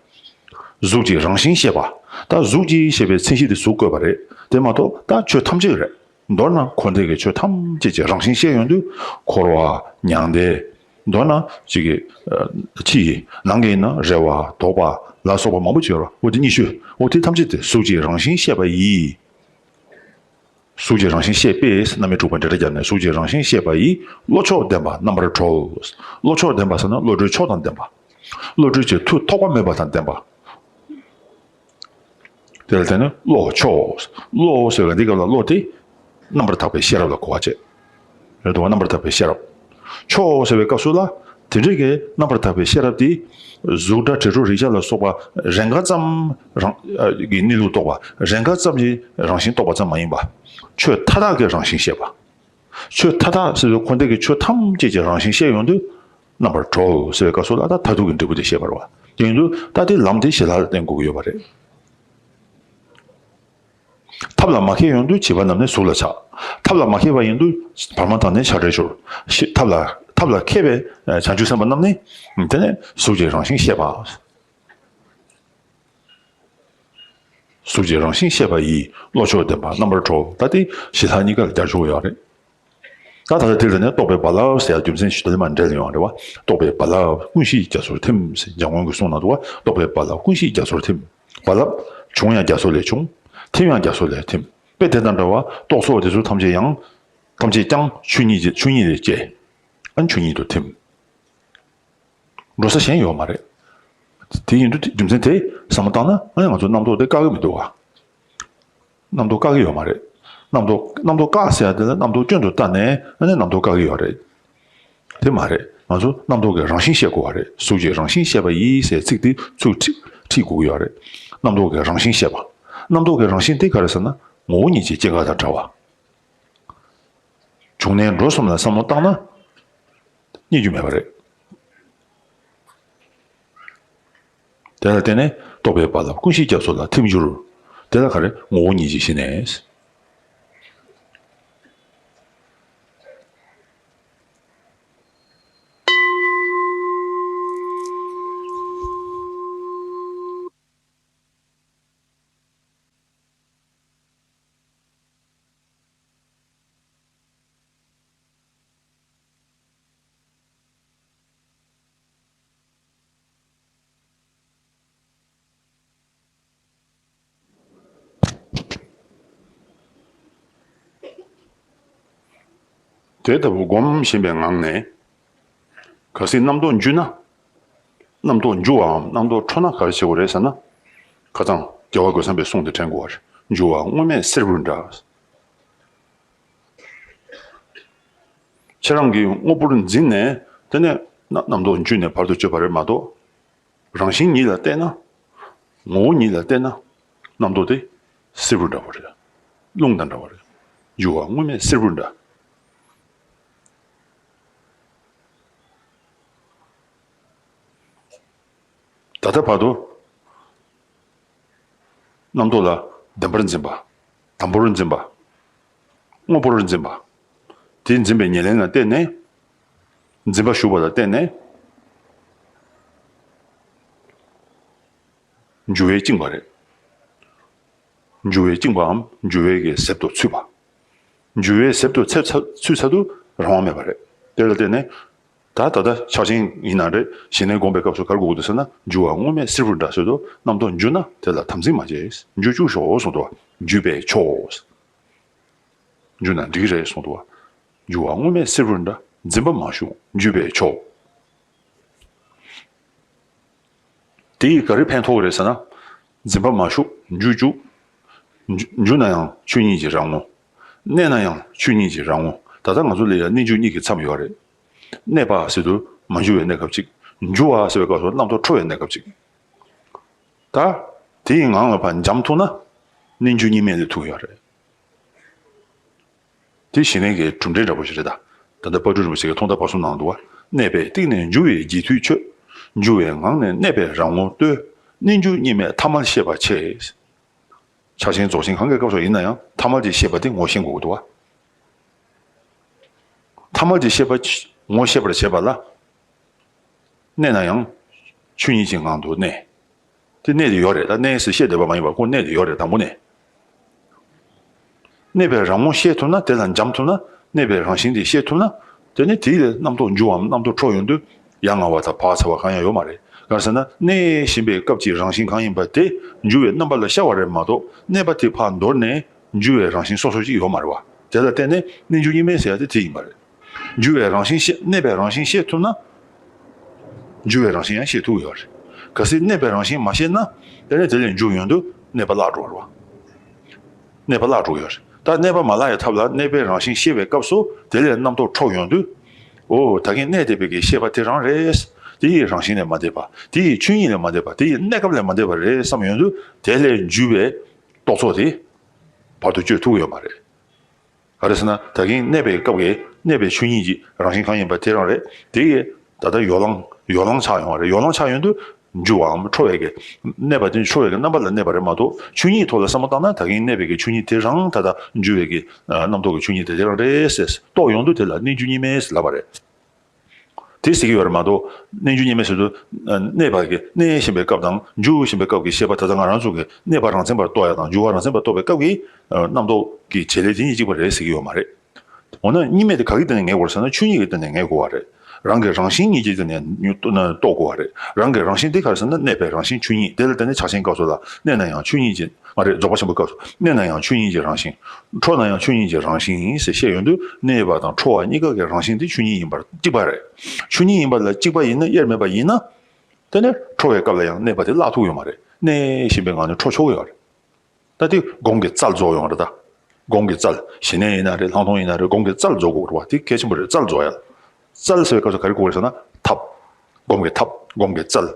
གཟུགས་ཀྱི་རང་བཞིན་ཤེས་པ། ད་གཟུགས་ཀྱི་ཞེས་པའི་མཚན་གཞི་དེ་གཟུགས་བཀོད་པ་རེད། དེ་མ་གཏོགས་ད་ཆོས་ཐམས་ཅད་རེད། མདོར་ན་འཁོར་འདས་ཀྱི་ཆོས་ཐམས་ཅད་ཀྱི་རང་བཞིན་ཤེས་ཡོང་དུས་འཁོར་བ་མྱང་འདས། མདོར་ན་ཅིག་གི་ཨ་ཕྱི་ཡི་ནང་གི་ཡིན་ན་རེ་བ་དོགས་པ་ལ་སོགས་པ་མང་པོ་ཅིག་ཡོད་རེད། འོ་དེ་གཉིས་ཤོས། འོ་དེ་ཐམས་ཅད་དེ་གཟུགས་ཀྱི་རང་བཞིན་ཤེས་པ་ཡིས། གཟུགས་ཀྱི་རང་བཞིན་ཤེས་པས་རྣམ་སྨིན་དྲུག་པ་འབྲེལ་སྒྲ་བརྒྱབ་ནས། གཟུགས་ཀྱི་རང་བཞིན་ཤེས་པ་ཡིས་བློ་མཆོག་ལྡན་པ་རྣམ་པར་གྲོལ། བློ་མཆོག་ལྡན་པ་ཟེར་ན་བློ་གྲོས་མཆོག་དང་ལྡན་པ། བློ་གྲོས་ཀྱི་མཐུ་ཐོགས་པ་མེད་པ་དང་ལྡན་པ། དེ་ལ་བརྟེན་ནས་བློ་མཆོག་བློ་ཟེར་བ་འདི་སྐབས་ལ་བློ་དེ་རྣམ་པར་དག་པའི་ཤེས་རབ་ལ་གོ་བ་བྱེད། རེད་འདུག་བ། རྣམ་པར་དག་པའི་ཤེས་རབ། མཆོག་ཟེར་བའི་སྐབས་སུ་ལ། དེ་འདྲའི་གི་རྣམ་པར་དག་པའི་ཤེས་རབ་དེ། གཟུགས་སྒྲ་དྲི་རོ་རེག་བྱ་ལ་སོགས་པ་རེས་འགའ་ཙམ་རང་ཨ་གི་གནས་ལུགས་རྟོགས་པ། རེས་འགའ་ཙམ་གྱི་རང་བཞིན་རྟོགས་པ་ཙམ་མ་ཡིན་པ། ཆོས་མཐའ་དག་གི་རང་བཞིན་ཤེས་པ། ཆོས་མཐའ་དག་ཟེར་བའི་འཁོར་འདས་ཀྱི་ཆོས་ཐམས་ཅད་ཀྱི་རང་བཞིན་ཤེས་ཡོང་དུས། རྣམ་པར་གྲོལ་ཟེར་བའི་སྐབས་སུ་ལ་ད་མཐར་ཐུག་གི་འབྲས་བུ་དེ་ཤེས་པ་རེད་བ། དེ་ཡིན་དུས་ད་དེ་ལམ་དེ་ཞི་ལྷག་ལ་བརྟེན་དགོས་ཀྱི་ཡོད་པ་རེད། ཐབས་ལ་མ་མཁས་ཡོང་དུས་བྱིས་པ་རྣམས་ནི་གཟུགས་ལ་ཆགས། ཐབས་ལ་མ་མཁས་པ་ཡིན་དུས་བར་མ་དག་ནི་ཆགས་བྲལ་འགྱུར། ཤེས་ཐབས་ལ་ཐབས་ལ་མཁས་པའི་བྱང་ཆུབ་སེམས་དཔའ་རྣམས་ནི་དེ་ནས་གཟུགས་ཀྱི་རང་བཞིན་ཤེས་པ། གཟུགས་ཀྱི་རང་བཞིན་ཤེས་པ་ཡིས་བློ་མཆོག་ལྡན་པ་རྣམ་པར་གྲོལ། ད་དེ་ཞི་ལྷག་གཉིས་ཀ་ལ་རྒྱ་ཆེ་བོ་ཡོད་རེད། ད་ད་ལྟ་དེ་ལ་ནི་རྟོགས་པའི་རྦ་རླབས་ཟེར་ཡ་རྒྱུ་མཚན་ཞིག་དེ་ལ་མ་འབྲེལ་ཡོང་བ་རེད་བ། རྟོགས་པའི་རྦ་རླབས་ཀུན་གཞི་རྒྱ་མཚོར་ཐིམ་ཟེར་འཇམ་མགོན་གྱིས་གསུངས་གནང་འདུག་བ། རྟོགས་པའི་རྦ་རླབས་ཀུན་གཞི་རྒྱ་མཚོར་ཐིམ། རྦ་རླབས་བྱུང་ཡང་རྒྱ་མཚོ་ལས་བྱུང་། ཐིམ་ཡང་རྒྱ་མཚོ་ལས་ཐིམ། དཔེ་དེ་དང་འདྲ་བ་རྟོག་ཚོགས་དེ་ཚོ་ཐམས་ཅད་ཡང་། ཐམས་ཅད་ཀྱང་ཆོས་ཉིད་ཀྱི་ཆོས་ཉིད་ལས་སྐྱེས། ཨ་ནི་ཆོས་ཉིད་དུ་ཐིམ། འགྲོ་ས་གཞན་ཡོད་མ་རེད། དེ་ཡིན་དུས་རྒྱུ་མཚན་དེ་བསམ་བློ་བཏང་ན་ཨ་ནི་ང་ཚོ་རྣམ་རྟོག་དེ་བཀག་གི་མི་འདུག་བ། རྣམ་རྟོག་བཀག་གི་ཡོད་མ་རེད། རྣམ་རྟོག་རྣམ་རྟོག་བཀག་ཟེར་ཡ་དེ་ལ་རྣམ་རྟོག་སྐྱོན་དུ་བལྟས་ནས་ཨ་ནི་རྣམ་རྟོག་བཀག་གི་ཡོད་རེད། དེ་མ་རེད། ང་ཚོ་རྣམ་རྟོག་གི་རང་བཞིན་ཤེས་དགོས་པ་རེད། གཟུགས་ཀྱི་རང་བཞིན་ཤེས་པ་ཡིས་ཟེར་ཚིག་དེ་ཚུར་ཁྲིད་ཁྲིད་དགོས་ཀྱི་ཡོད་རེད། རྣམ་རྟོག་གི་རང་བཞིན་ཤེས་པ། རྣམ་རྟོག་གི་རང་བཞིན་དེ་ག་རེ་ཟེར་ན་ངོ་བོ་ཉིད་ཀྱི་སྐྱེ་འགག་དང་བྲལ་བ། བྱུང་གནས་འགྲོ་གསུམ་ལ་བསམ་བློ་བཏང་ན། རྙེད་རྒྱུ་མེད་པ་རེད། དེ་ལ་བརྟེན་ནས་རྟོགས་པའི་རྦ་རླབས་ཀུན་གཞི་རྒྱ་མཚོ་ལ་ཐིམ་འགྱུར། དེ་ལ་ག་རེ་ངོ་བོ་ཉིད་ཀྱི་ཞི་གནས། དེ་ལྟ་བུ་སྒོམ་བཞིན་པའི་ངང་ནས། གལ་སྲིད་རྣམ་རྟོག་འཇུ་ན། རྣམ་རྟོག་འཇུ་བའམ་རྣམ་རྟོག་འཕྲོ་ན་ག་རེ་བྱེད་དགོས་རེད་ཟེར་ན། ཁ་སང་རྒྱལ་བ་རྒོད་ཚང་པའི་གསུང་དེ་དྲན་དགོས་པ་རེད། འཇུ་བ་སྔོན་མེད་བསེར་བུ་འདྲ། ཁྱེད་རང་གིས་དངོས་པོར་འཛིན་ནས་དེ་ནས་རྣམ་རྟོག་འཇུས་ནས་བར་དུ་གཅོད་པ་རེད་མ་གཏོགས། རང་བཞིན་ཉིད་ལ་བལྟས་ན། ངོ་བོ་ཉིད་ལ་བལྟས་ན། རྣམ་རྟོག་དེ་བསེར་བུ་འདྲ་བོ་རེད། རླུང་དང་འདྲ་བ་རེད། འཇུ་བ་སྔོན་མེད་བསེར་བུ་འདྲ། ད་ལྟ་བར་དུ། རྣམ་རྟོག་ལ་བདེན་པར་འཛིན་པ། དམ་པོར་འཛིན་པ། དངོས་པོར་འཛིན་པ། དེ་འཛིན་པའི་ཉེར་ལེན་ལ་བརྟེན་ནས། འཛིན་པ་ཞུགས་པ་ལ་བརྟེན་ནས། འགྱུ་བས་བཅིངས་པ་རེད། འགྱུ་བས་བཅིངས་པའམ་འགྱུ་བས་ཀྱི་གཟེབ་ཏུ་ཚུད་པ། འགྱུ་བས་གཟེབ་ཏུ་ཚུད་ཚ་ཚུད་ཚར་དུས་རང་དབང་མེད་པ་རེད། དེ་ལ་བརྟེན་ནས། ད་ད་ལྟ་ཕྱག་ཆེན་ཡིན་ན་རེད། ཞི་གནས་སྒོམ་པའི་སྐབས་སུ་ག་རེ་དགོས་ཀྱི་འདུག་ཟེར་ན། འགྱུ་བ་དངོས་མེད་བསིལ་བུ་འདྲ་ཟེར་དུས། རྣམ་རྟོག་འགྱུ་ན་དེ་ལ་དམ་ཚིག་མ་བྱེད། འགྱུ་བཅུག་ཤོག་གསུངས་འདུག་འགྱུ་བས་ཆོག་འགྱུ་ན་འགྲིག་རེད་གསུངས་འདུག་འགྱུ་བ་དངོས་མེད་བསིལ་བུ་འདྲ། འཛིན་པ་མ་ཞུགས། འགྱུ་བས་ཆོག་དེ་ཡིས་ག་རེ་ཕན་ཐོགས་རེད་ཟེར་ན། འཛིན་པ་མ་ཞུགས། འགྱུ་བཅུག་འགྱུ་འགྱུ་ན་ཡང་ཆོས་ཉིད་ཀྱི་རང་ངོ་། གནས་ན་ཡང་ཆོས་ཉིད་ཀྱི་རང་ངོ་། ད་ལྟ་ང་ཚོ་ལ་ཡང་གནས་འགྱུ་གཉིས་ཀྱི་མཚམས་ཡོད་རེད། གནས་པ་ཟེར་དུས་མ་འགྱུ་བའི་གནས་སྐབས་གཅིག་འགྱུ་བ་ཟེར་བའི་སྐབས་སུ་རྣམ་རྟོག་འཕྲོ་བའི་གནས་སྐབས་གཅིག་ད་དེའི་ངང་ལ་ཕར་འབྱམས་ཐུབ་ན། གནས་འགྱུ་གཉིས་མེད་ལས་ཐུབ་ཡོད་རེད། དེ་ཞི་གནས་ཀྱི་གྲུབ་འབྲས་འདྲ་པོ་ཞིག་རེད་ད། ད་ལྟ་དཔལ་སྤྲུལ་རིན་པོ་ཆེ་གིས་ཐོག་མཐའ་བར་གསུམ་ནང་དུ་བ། གནས་པའི་གཏིང་ནས་འགྱུ་བའི་རྗེས་མཐུད་ཆོས། འགྱུ་བའི་ངང་ནས་གནས་པའི་རང་ངོ་ལྟོས། གནས་འགྱུ་གཉིས་མེད་ཐ་མལ་ཤེས་པ་ཆེ། ཕྱག་ཆེན་རྫོགས་ཆེན་གང་གི་སྐབས་སུ་ཡིན་ན་ཡང་ཐ་མལ་གྱི་ཤེས་པ་དེ་ངོ་ཤེས་དགོས་ཀྱི་འདུག་བ། ཐ་མལ་གྱི་ཤེས་པ་ངོ་ཤེས་པར་བྱེད་པ་ལ། གནས་ན་ཡང་ཆོས་ཉིད་ཀྱི་ངང་དུ་གནས། དེ་གནས་དེ་ཡོད་རེད། ད་གནས་ཟེར་བཤད་བསྡད་པ་མ་ཡིན་པར་ཁོ་གནས་དེ་ཡོད་རེད། དང་པོ་ནས། གནས་པའི་རང་ངོ་ཤེས་ཐུབ་ན། དེ་ལ་འབྱམས་ཐུབ་ན། གནས་པའི་རང་བཞིན་དེ་ཤེས་ཐུབ་ན། དེ་ནི་དེའི་རྣམ་རྟོག་འགྱུ་བའམ་རྣམ་རྟོག་འཕྲོ་ཡོང་དུས་ཡ་ང་བ་དང་བག་ཚ་བ་གང་ཡང་ཡོད་མ་རེད། གང་ཟེར་ན་གནས་བཞིན་པའི་སྐབས་ཀྱི་རང་བཞིན་གང་ཡིན་པ་དེ་འགྱུ་བའི་རྣམ་པ་ལ་ཤར་བ་རེད་མ་གཏོགས། གནས་པ་དེ་ཕར་འདོར་ནས་འགྱུ་བའི་རང་བཞིན་སོ་སོ་ཅིག་ཡོད་མ་རེད་བ། དེ་ལ་བརྟེན་ནས་གནས་འགྱུ་གཉིས་མེད་ཟེར་ཡ་དེ་དེ་ཡིན་པ་རེད། འགྱུ་བའི་རང་བཞིན་ཤེས། གནས་པའི་རང་བཞིན་ཤེས་ཐུབ་ན། འགྱུ་བའི་རང་བཞིན་ཡང་ཤེས་ཐུབ་ཡོད་རེད། གལ་སྲིད་གནས་པའི་རང་བཞིན་མ་ཤེས་ན། དེ་ནས་དེ་ལས་འགྱུ་ཡོང་དུས་གནས་པ་བརླག་འགྲོ་བ་རེད་བ། གནས་པ་བརླག་འགྲོ་ཡོད་རེད། ད་གནས་པ་མ་བརླག་ཡའི་ཐབས་ལ་གནས་པའི་རང་བཞིན་ཤེས་པའི་སྐབས་སུ་དེ་ལས་རྣམ་རྟོག་འཕྲོ་ཡོང་དུས། འོ་ད་གིན་གནས་བསྡད་པའི་གི་ཤེས་པ་དེ་རང་རེད། དེ་ཡི་རང་བཞིན་ལས་མ་འདས་པ། དེ་ཡི་ཆོས་ཉིད་ལས་མ་འདས་པ། དེ་ཡི་གནས་སྐབས་ལས་མ་འདས་པ་རེད་བསམ་ཡོང་དུས། དེ་ལས་འགྱུ་བའི་རྟོག་ཚོགས་དེ་བར་དུ་གཅོད་ཐུབ་ཀྱི་ཡོད་མ་རེད། ག་རེ་ཟེར་ན། ད་གིན་གནས་པའི་སྐབས་ཀྱི་གནས་པའི་ཆོས་ཉིད་ཀྱི་རང་བཞིན་གང་ཡིན་པ་དེ་རང་རེད། དེ་ཡི་ད་ལྟ་ཡོ་ལང་ཡོ་ལང་ཆགས་ཡོང་བ་རེད། ཡོ་ལང་ཆགས་ཡོང་དུས་འགྱུ་བའམ་འཕྲོ་བའི་གི་གནས་པ་དེ་འཕྲོ་བའི་གི་རྣམ་པ་ལ་གནས་པ་རེད་མ་གཏོགས། ཆོས་ཉིད་ཐོག་ལ་བསམ་བློ་བཏང་ན་ད་གིན་གནས་པའི་གི་ཆོས་ཉིད་དེ་རང་ད་ལྟ་འགྱུ་བའི་གི་རྣམ་རྟོག་གི་ཆོས་ཉིད་དེ་དེ་རང་རེད་ཟེར་རྟོགས་ཡོང་དུས་དེ་ལ་གནས་འགྱུ་གཉིས་མེད་ཟེར་ལབ་པ་རེད། དེ་ཟེར་གྱི་ཡོད་རེད་མ་གཏོགས། གནས་འགྱུ་གཉིས་མེད་ཟེར་དུས། གནས་པ་གི་གནས་བཞིན་པའི་སྐབས་དང་འགྱུ་བཞིན་པའི་སྐབས་ཀྱི་ཤེས་པ་ད་ལྟ་ང་རང་ཚོ་གི་གནས་པ་རང་མཚན་པར་རྟོགས་ཡ་དང་འགྱུ་བ་རང་མཚན་པར་རྟོགས་པའི་སྐབས་ཀྱི་རྣམ་རྟོག་གི་བྱེད་ལས་དེ་གཉིས་གཅིག་པ་རེད་ཟེར་གྱི་ཡོད་མ་རེད། འོ་ན་གཉིས་མེད་དེ་ག་གི་སྟེང་ནས་ངེས་དགོས་རེད་ཟེར་ན། ཆོས་ཉིད་ཀྱི་སྟེང་ནས་ངེས་དགོས་པ་རེད། རང་གི་རང་བཞིན་ཉིད་ཀྱི་སྟེང་ནས་རྟོགས་དགོས་པ་རེད། རང་གི་རང་བཞིན་དེ་ག་རེ་ཟེར་ན། གནས་པའི་རང་བཞིན་ཆོས་ཉིད། དེ་ལ་བརྟེན་ནས་ཕྱག་ཆེན་སྐབས་སུ་ལ་གནས་ན་ཡང་ཆོས་ཉིད་ཀྱི། མ་རེད། རྫོགས་པ་ཆེན་པོའི་སྐབས་སུ་གནས་ན་ཡང་ཆོས་ཉིད་ཀྱི་རང་བཞིན། འཕྲོ་ན་ཡང་ཆོས་ཉིད་ཀྱི་རང་བཞིན་ཟེར་བཤད་ཡོང་དུས། གནས་པ་དང་འཕྲོ་བ་གཉིས་ཀ་གི་རང་བཞིན་དེ་ཆོས་ཉིད་ཡིན་པར་གཅིག་པ་རེད། ཆོས་ཉིད་ཡིན་པ་ལ་གཅིག་པ་ཡིན་ན། དབྱེར་མེད་པ་ཡིན་ན། དེ་ནས་འཕྲོ་བའི་སྐབས་ལ་ཡང་གནས་པ་དེ་བརླག་ཐུབ་ཡོད་མ་རེད། གནས་བཞིན་པའི་ངང་ནས་འཕྲོ་ཆོག་ཡོད་རེད། ད་དེ་སྒོམ་གྱི་རྩལ་རྫོགས་ཡོང་རེད་ད། སྒོམ་གྱི་རྩལ། ཞི་གནས་ཡིན་ན་རེད། ལྷག་མཐོང་ཡིན་ན་རེད། སྒོམ་གྱི་རྩལ་རྫོགས་དགོས་རེད་བ། དེ་གལ་ཆེན་པོ་རེད། རྩལ་རྫོགས་ཡ། རྩལ་ཟེར་བའི་སྐབས་སུ་ག་རེ་གོ་དགོས་རེད་ཟེར་ན། ཐབས། སྒོམ་གྱི་ཐབས། སྒོམ་གྱི་རྩལ།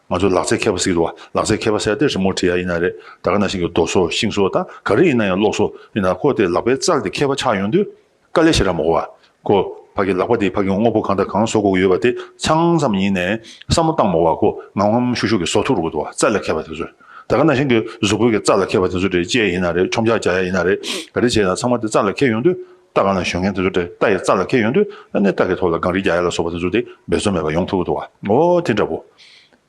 ང་ཚོ་ལག་རྩལ་མཁས་པ་ཟེར་གྱི་འདུག་བ། ལག་རྩལ་མཁས་པ་ཟེར་ཡ་དེ་རི་མོ་བྲིས་ཡ་ཡིན་ན་རེད། ད་ག་ནང་བཞིན་གྱི་རྡོ་བཟོ་ཤིང་བཟོ། ད་ག་རེ་ཡིན་ན་ཡང་། གློག་བཟོ་ཡིན་ན། ཁོ་དེ་ལག་པའི་རྩལ་དེ་མཁས་པ་ཆགས་ཡོང་དུས། དཀའ་ལས་ཞེ་དྲག་མ་དགོས་པ། ཁོ་ཕ་གི་ལག་པ་དེ་ཕ་གི་དངོས་པོ་གང་དང་གང་བཟོ་དགོས་ཀྱི་ཡོད་པ་དེ་ཆ་ཚང་ཡིན་ནའི་བསམ་བློ་བཏང་མ་དགོས་པ། ཁོ་ངམ་ངམ་ཤུགས་ཤུགས་ཀྱིས་བཟོ་ཐུབ་འགྲོ་གི་འདུག་བ། རྩལ་ལ་མཁས་པ་དེ་ཚོས། ད་ག་ནང་བཞིན་གྱི་གཟུགས་པོའི་གི་རྩལ་ལ་མཁས་པ་དེ་ཚོ་དེ་ལྕེ་ཡིན་ན་རེད། མཆོང་རྒྱག་རྒྱག་ཡ་ཡིན་ན་རེད། ག་རེ་བྱས་ན་ཚང་མ་དེ་རྩལ་ལ་མཁས་ཡོང་དུས། རྟ་སྒང་ལ་ཞོན་མཁན་དེ་ཚོ་དེ་རྟ་ཡི་རྩལ་ལ་མཁས་ཡོང་དུས། ཨ་ནི་རྟ་གི་ཐོག་ལ་གངས་རི་རྒྱག་ཡ་ལ་སོགས་པ་དེ་ཚོ་དེ་འབད་རྩོལ་མེད་པར་ཡོང་ཐུབ་ཀྱི་འདུག་བ། འོ་དེ་འདྲ་པོ།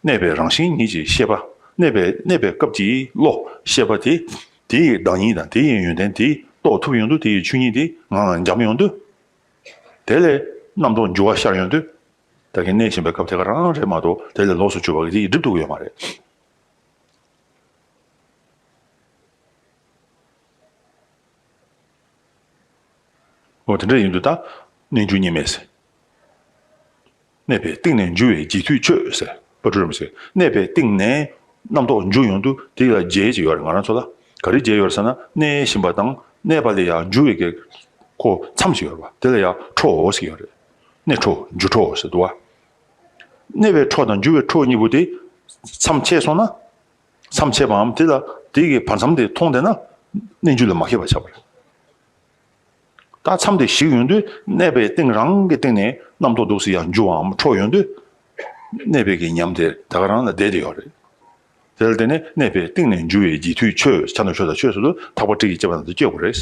གནས་པའི་རང་བཞིན་ཉིད་ཀྱི་ཤེས་པ། གནས་པའི་གནས་པའི་སྐབས་ཀྱི་བློ་ཤེས་པ་དེ། དེ་ཡི་བདག་ཉིད་དང་དེ་ཡི་ཡོན་ཏན་དེ་རྟོགས་ཐུབ་ཡོང་དུས། དེ་ཡི་ཆོས་ཉིད་དེ་ངང་ལ་འབྱམས་ཡོང་དུས། དེ་ལས་རྣམ་རྟོག་འགྱུ་བ་ཤར་ཡོང་དུས། ད་གིན་གནས་བཞིན་པའི་སྐབས་དེ་ག་རང་རེད་མ་གཏོགས། དེ་ལས་ལོགས་སུ་གྱུར་པ་གི་དེ་ཡིས་སྒྲིབ་ཐུབ་ཀྱི་ཡོད་མ་རེད། འོ་དེ་འདྲ་ཡིན་དུས་ད་གནས་འགྱུ་གཉིས་མེད་ཟེར། གནས་པའི་གཏིང་ནས་འགྱུ་བའི་རྗེས་མཐུད་ཆོས་ཟེར། དཔལ་སྤྲུལ་རིན་པོ་ཆེས། གནས་པའི་གཏིང་ནས་རྣམ་རྟོག་འགྱུ་ཡོང་དུས་དེ་ལ་རྗེས་ཅིག་ཡོད་རེད། ང་རང་ཚོ་ལ་ག་རེ་རྗེས་ཡོད་རེད་ཟེར་ན། གནས་བཞིན་པ་དང་གནས་པ་ལས་ཡང་འགྱུ་བའི་གི་ཁོ་མཚམས་ཤིག་ཡོད་རེད་བ། དེ་ལ་ཡང་འཕྲོ་ཟེར་གྱི་ཡོད་རེད། གནས་འཕྲོ་འགྱུ་འཕྲོ་ཟེར་འདུག་བ། གནས་པའི་འཕྲོ་དང་འགྱུ་བའི་འཕྲོ་གཉིས་པོ་དེ་མཚམས་ཆད་སོང་ན། མཚམས་ཆད་པའམ་དེ་ལ་དེ་གི་བར་མཚམས་དེ་མཐོང་བསྡད་ན། གནས་འགྱུ་ལ་མ་མཁས་པ་ཆགས་པ་རེད། ད་མཚམས་དེ་ཞིག་ཡོང་དུས་གནས་པའི་གཏིང་རང་གི་སྟེང་ནས་རྣམ་རྟོག་འདུག་སེ་ཡང་འགྱུ་བའམ་འཕྲོ་ཡོང་དུས། གནས་པའི་གི་ཉམས་དེ་ད་ག་རང་ལ་བསྡད་དེ་ཡོད་རེད། དེ་ལ་བརྟེན་ནས་གནས་པའི་གཏིང་ནས་འགྱུ་བའི་རྗེས་མཐུད་ཆོས། ཕྱག་ན་ཆོས་དང་ཆོས་ཟེར་དུས་ཐེག་པ་ཊཱིཀ་གི་དཔྱད་པ་ནང་དུ་སྐྱེ་དགོས་རེད།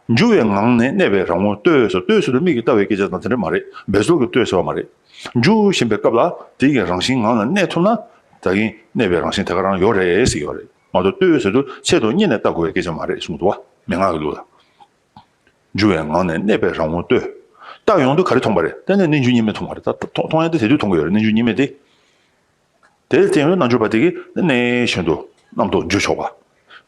འགྱུ་བའི་ངང་ནས་གནས་པའི་རང་ངོ་ལྟོས་སོ། ལྟོས་སོ་དེ་མིག་གིས་ལྟ་བའི་སྐད་ཆ་དང་དེ་འདྲ་མ་རེད། འབད་རྩོལ་གྱིས་ལྟོས་ཟེར་བ་མ་རེད། འགྱུ་བཞིན་པའི་སྐབས་ལ་དེ་གི་རང་བཞིན་ངང་ལ་གནས་ཐུབ་ན། ད་གིན་གནས་པའི་རང་བཞིན་དེ་ག་རང་ཡོད་རེད་ཟེར་གྱི་ཡོད་རེད་མ་གཏོགས། ལྟོས་ཟེར་དུས་ཆེད་དུ་གཉེར་ནས་ལྟ་དགོས་པའི་སྐད་ཆ་མ་རེད་གསུངས་འདུག་བ། མན་ངག་གི་ལུགས་ལ། འགྱུ་བའི་ངང་ནས་གནས་པའི་རང་ངོ་ལྟོས། ལྟ་ཡོང་དུས་ག་རེ་མཐོང་བ་རེད། དེ་ནས་རྣལ་འབྱོར་གཉིས་མེད་མཐོང་བ་རེད། ད་མཐོང་མཐོང་ཡ་དེ་དེ་དུས་མཐོང་གི་ཡོད་རེད། རྣལ་འབྱོར་གཉིས་མེད་དེ། དེ་ལ་བརྟེན་ཡོད་རྣལ་འབྱོར་པ་དེ་གིས་གནས་བཞིན་དུ་རྣམ་རྟོག་འགྱུ་ཆོག་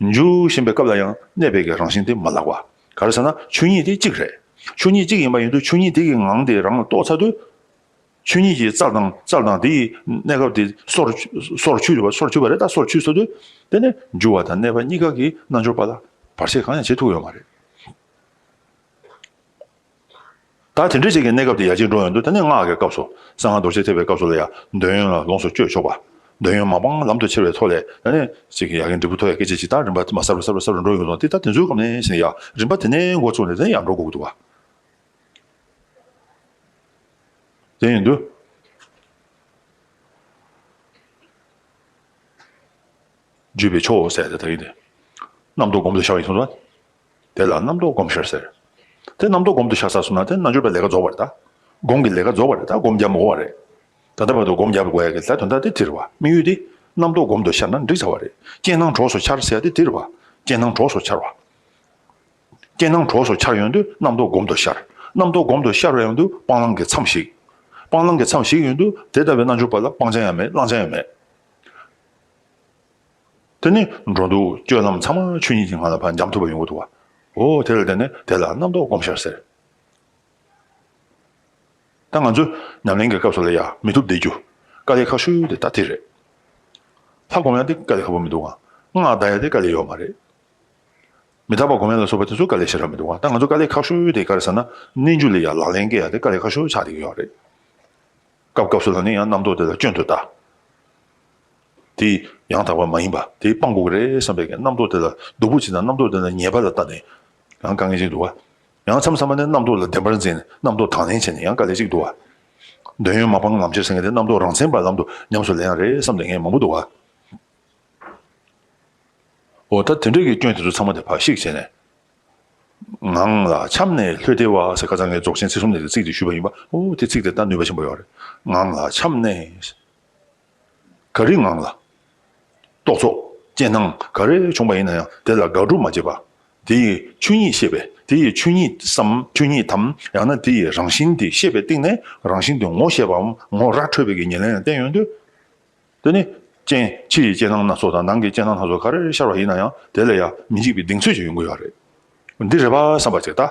པ། འགྱུ་བཞིན་པའི་སྐབས་ལ་ཡང་གནས་པའི་གི་རང་བཞིན་དེ་མ་བརླག་པ། ག་རེ་ཟེར་ན་ཆོས་ཉིད་དེ་གཅིག་རེད། ཆོས་ཉིད་གཅིག་ཡིན་པ་ཡིན་དུས་ཆོས་ཉིད་དེ་གི་ངང་དེ་རང་ལ་རྟོགས་ཚར་དུས། ཆོས་ཉིད་ཀྱི་རྩལ་དང་རྩལ་དང་དེ་ཡི་གནས་སྐབས་དེ་སོར་སོར་ཆུད་པ། སོར་ཆུད་པ་རེད། ད་སོར་ཆུད་ཚར་དུས་དེ་ནས་འགྱུ་བ་དང་གནས་པ་གཉིས་ཀ་གི་རྣལ་འབྱོར་པ་ལ་བར་ཆད་གང་ཡང་བྱེད་ཐུབ་ཡོད་མ་རེད། ད་དེ་འདྲ་ཅིག་གི་གནས་སྐབས་དེ་ཡར་རྒྱས་འགྲོ་ཡོང་དུས། དེ་ནས་སྔགས་ཀྱི་སྐབས་སུ་གསང་སྔགས་རྡོ་རྗེ་ཐེག་པའི་སྐབས་སུ་ལ་ཡང་འདོད་ཡོན་ལ་ལོངས་སུ་སྤྱོད་ཆོག་པ། འདོད་ཡོན་མ་སྤངས་ལམ་དུ་ཁྱེར་བའི་ཐོག་ལས་དེ་ནས་ཅིག་གི་ཡར་རྒྱས་འབྲས་བུ་ཐོབ་ཡ་སྐད་ཆ་ཅིག་ད་རིམ་པ་དེ་མ་གསར་པ་གསར་པ་གསར་པ་འགྲོ་ཡོང་དུས། དེ་ད་དེ་ཚོའི་སྐབས་ནས་ཟེར་ཡ་རིམ་པ་དེ་ནས་འགོ་བཙུགས་ནས་དེ་ནས་ཡར་འགྲོ་དགོས་ཀྱི་འདུག་བ། དེ་ཡིན་དུས། བརྗོད་པའི་ཆོས་ཟེར་ཏེ་ད་ཡིན་ཏེ། རྣམ་རྟོག་སྒོམ་དུ་ཤར་བ་ཡིན་སོང་ཙང་། དེ་ལ་རྣམ་རྟོག་སྒོམ་ཤར་ཟེར། དེ་རྣམ་རྟོག་སྒོམ་དུ་ཤར་ཚར་སོང་ན་དེ་རྣལ་འབྱོར་པའི་ལས་ཀ་རྫོགས་པ་རེད་ད། སྒོམ་གྱི་ལས་ཀ་རྫོགས་པ་རེད་ད། སྒོམ་རྒྱག་མི་དགོས་པ་རེད། ད་ལྟ་བར་དུ་སྒོམ་རྒྱག་དགོས་ཡ་གི་ད་དོན་དག་དེ་དེ་རེད་བ། དམིགས་ཡུལ་དེ་རྣམ་རྟོག་སྒོམ་དུ་ཤར་ན་འགྲིག་ཚར་བ་རེད། རྐྱེན་སྣང་གྲོགས་སུ་འཆར་ཟེར་ཡ་དེ་དེ་རེད་བ། རྐྱེན་སྣང་གྲོགས་སུ་འཆར་བ། རྐྱེན་སྣང་གྲོགས་སུ་འཆར་ཡོང་དུས་རྣམ་རྟོག་སྒོམ་དུ་ཤར། རྣམ་རྟོག་སྒོམ་དུ་ཤར་བ་ཡོང་དུས་སྤང་བླང་གི་མཚམས་ཞིག་སྤང་བླང་གི་མཚམས་ཞིག་ཡོང་དུས་དེ་ལྟ་བུའི་རྣལ་འབྱོར་པ་ལ་སྤང་བྱ་ཡང་མེད། བླང་བྱ་ཡང་མེད། དེ་ནི་འགྲོ་འདུག་སྤྱོད་ལམ་ཚང་མ་ཆོས་ཉིད་ཀྱི་ངང་ལ་ཕར་འབྱམས་ཐུབ་པ་ཡོང་གི་འདུག་བ། འོ་དེ་ལ་བརྟེན་ནས་དེ་ལ་རྣམ་རྟོག་སྒོམ་ཤར་ཟེར། ད་ང་ཚོས་ཉམས་ལེན་གྱི་སྐབས་སུ་ལ་ཡ་མི་ཐུབ་བསྡད་རྒྱུ་དཀའ་ལས་ཁག་ཤོས་དེ་ད་དེ་རེད། ལྷ་སྒོམ་ཡ་དེ་དཀའ་ལས་ཁག་པོ་མི་འདུག་ག་སྔགས་བཟླ་ཡ་དེ་དཀའ་ལས་ཡོད་མ་རེད། མི་རྟག་པ་སྒོམ་ཡ་ལ་སོགས་པ་དེ་ཚོ་དཀའ་ལས་ཞེ་དྲག་མི་འདུག་ག་ད་ང་ཚོ་དཀའ་ལས་ཁག་ཤོས་དེ་ག་རེ་ཟེར་ན། གནས་འགྱུ་ལ་ཡ་ལག་ལེན་སྐྱེལ་ཡ་དེ་དཀའ་ལས་ཁག་ཤོས་ཆགས་བསྡད་ཀྱི་ཡོད་རེད། སྐབས་སྐབས་སུ་ལ་ནི་ཡང་རྣམ་རྟོག་དེ་ལ་སྐྱོན་དུ་ལྟ། དེ་ཡང་དག་པ་མ་ཡིན་པ་དེ་སྤང་དགོས་ཀྱི་རེད་བསམ་པའི་གི་རྣམ་རྟོག་དེ་ལ་སྡུག་པོ་བྱེད་ན་རྣམ་རྟོག་དེ་ལ་ཉེས་པ་ལ་ལྟ་ནས་ཡང་དཀའ་ངལ་ཅིག་འདུག་བ། ཡང་མཚམས་མཚམས་ནས་རྣམ་རྟོག་ལ་བདེན་པར་འཛིན་རྣམ་རྟོག་དང་ལེན་བྱས་ནས་ཡང་དཀའ་ལས་ཅིག་འདུག་བ། འདོད་ཡོན་མ་སྤངས་ལམ་ཁྱེར་ཟེར་མཁན་དེ་རྣམ་རྟོག་རང་མཚན་པ་ལམ་དུ་ཉམས་སུ་ལེན་ཡ་རེད་བསམ་བསྡད་མཁན་མང་པོ་འདུག་བ། འོ་ད་དེ་འདྲའི་གི་སྐྱོན་དེ་ཚོ་ཚང་མ་དེ་ཕར་བཤིག་བྱས་ནས། ངང་ལ་འཁྱམས་ནས་ལྷོད་བདེ་བ་ཟེར་ཁ་སང་ངས་རྫོགས་ཆེན་ཚིག་གསུམ་ནས་ཀྱི་ཚིག་དེ་ཞུས་པ་ཡིན་པ། འོ་དེ་ཚིག་དེ་ད་ནུས་པ་ཆེན་པོ་ཡོད་རེད། ངང་ལ་འཁྱམས་ནས། ག་རེ་ངང་ལ། རྟོག་ཚོགས་རྐྱེན་སྣང་ག་རེ་བྱུང་བ་ཡིན་ན་ཡང་དེ་ལ་དགག་སྒྲུབ་མ་བྱེད་པ། དེ་ཡི་ཆོས་ཉིད་ཤེས་པས་དེ་ཡི་ཆོས་ཉིད་སམ་ཆོས་ཉིད་དམ་ཡང་ན་དེ་ཡི་རང་བཞིན་དེ་ཤེས་པའི་སྟེང་ནས་རང་བཞིན་དེ་ངོ་ཤེས་པའམ་ངོ་ར་འཕྲོད་པའི་གི་ཉེར་ལེན་ལ་བརྟེན་ཡོང་དུས། དེ་ནི་རྐྱེན་ཕྱི་ཡི་རྐྱེན་སྣང་སྣ་ཚོགས་དང་ནང་གི་རྐྱེན་སྣང་སྣ་ཚོགས་ག་རེ་ཤར་བ་ཡིན་ན་ཡང་དེ་ལ་ཡང་མི་འཇིགས་པའི་གདེང་ཚོད་ཅིག་ཡོང་གི་ཡོད་རེད། འདི་རེད་པ་བསམ་པ་ཅིག་ད།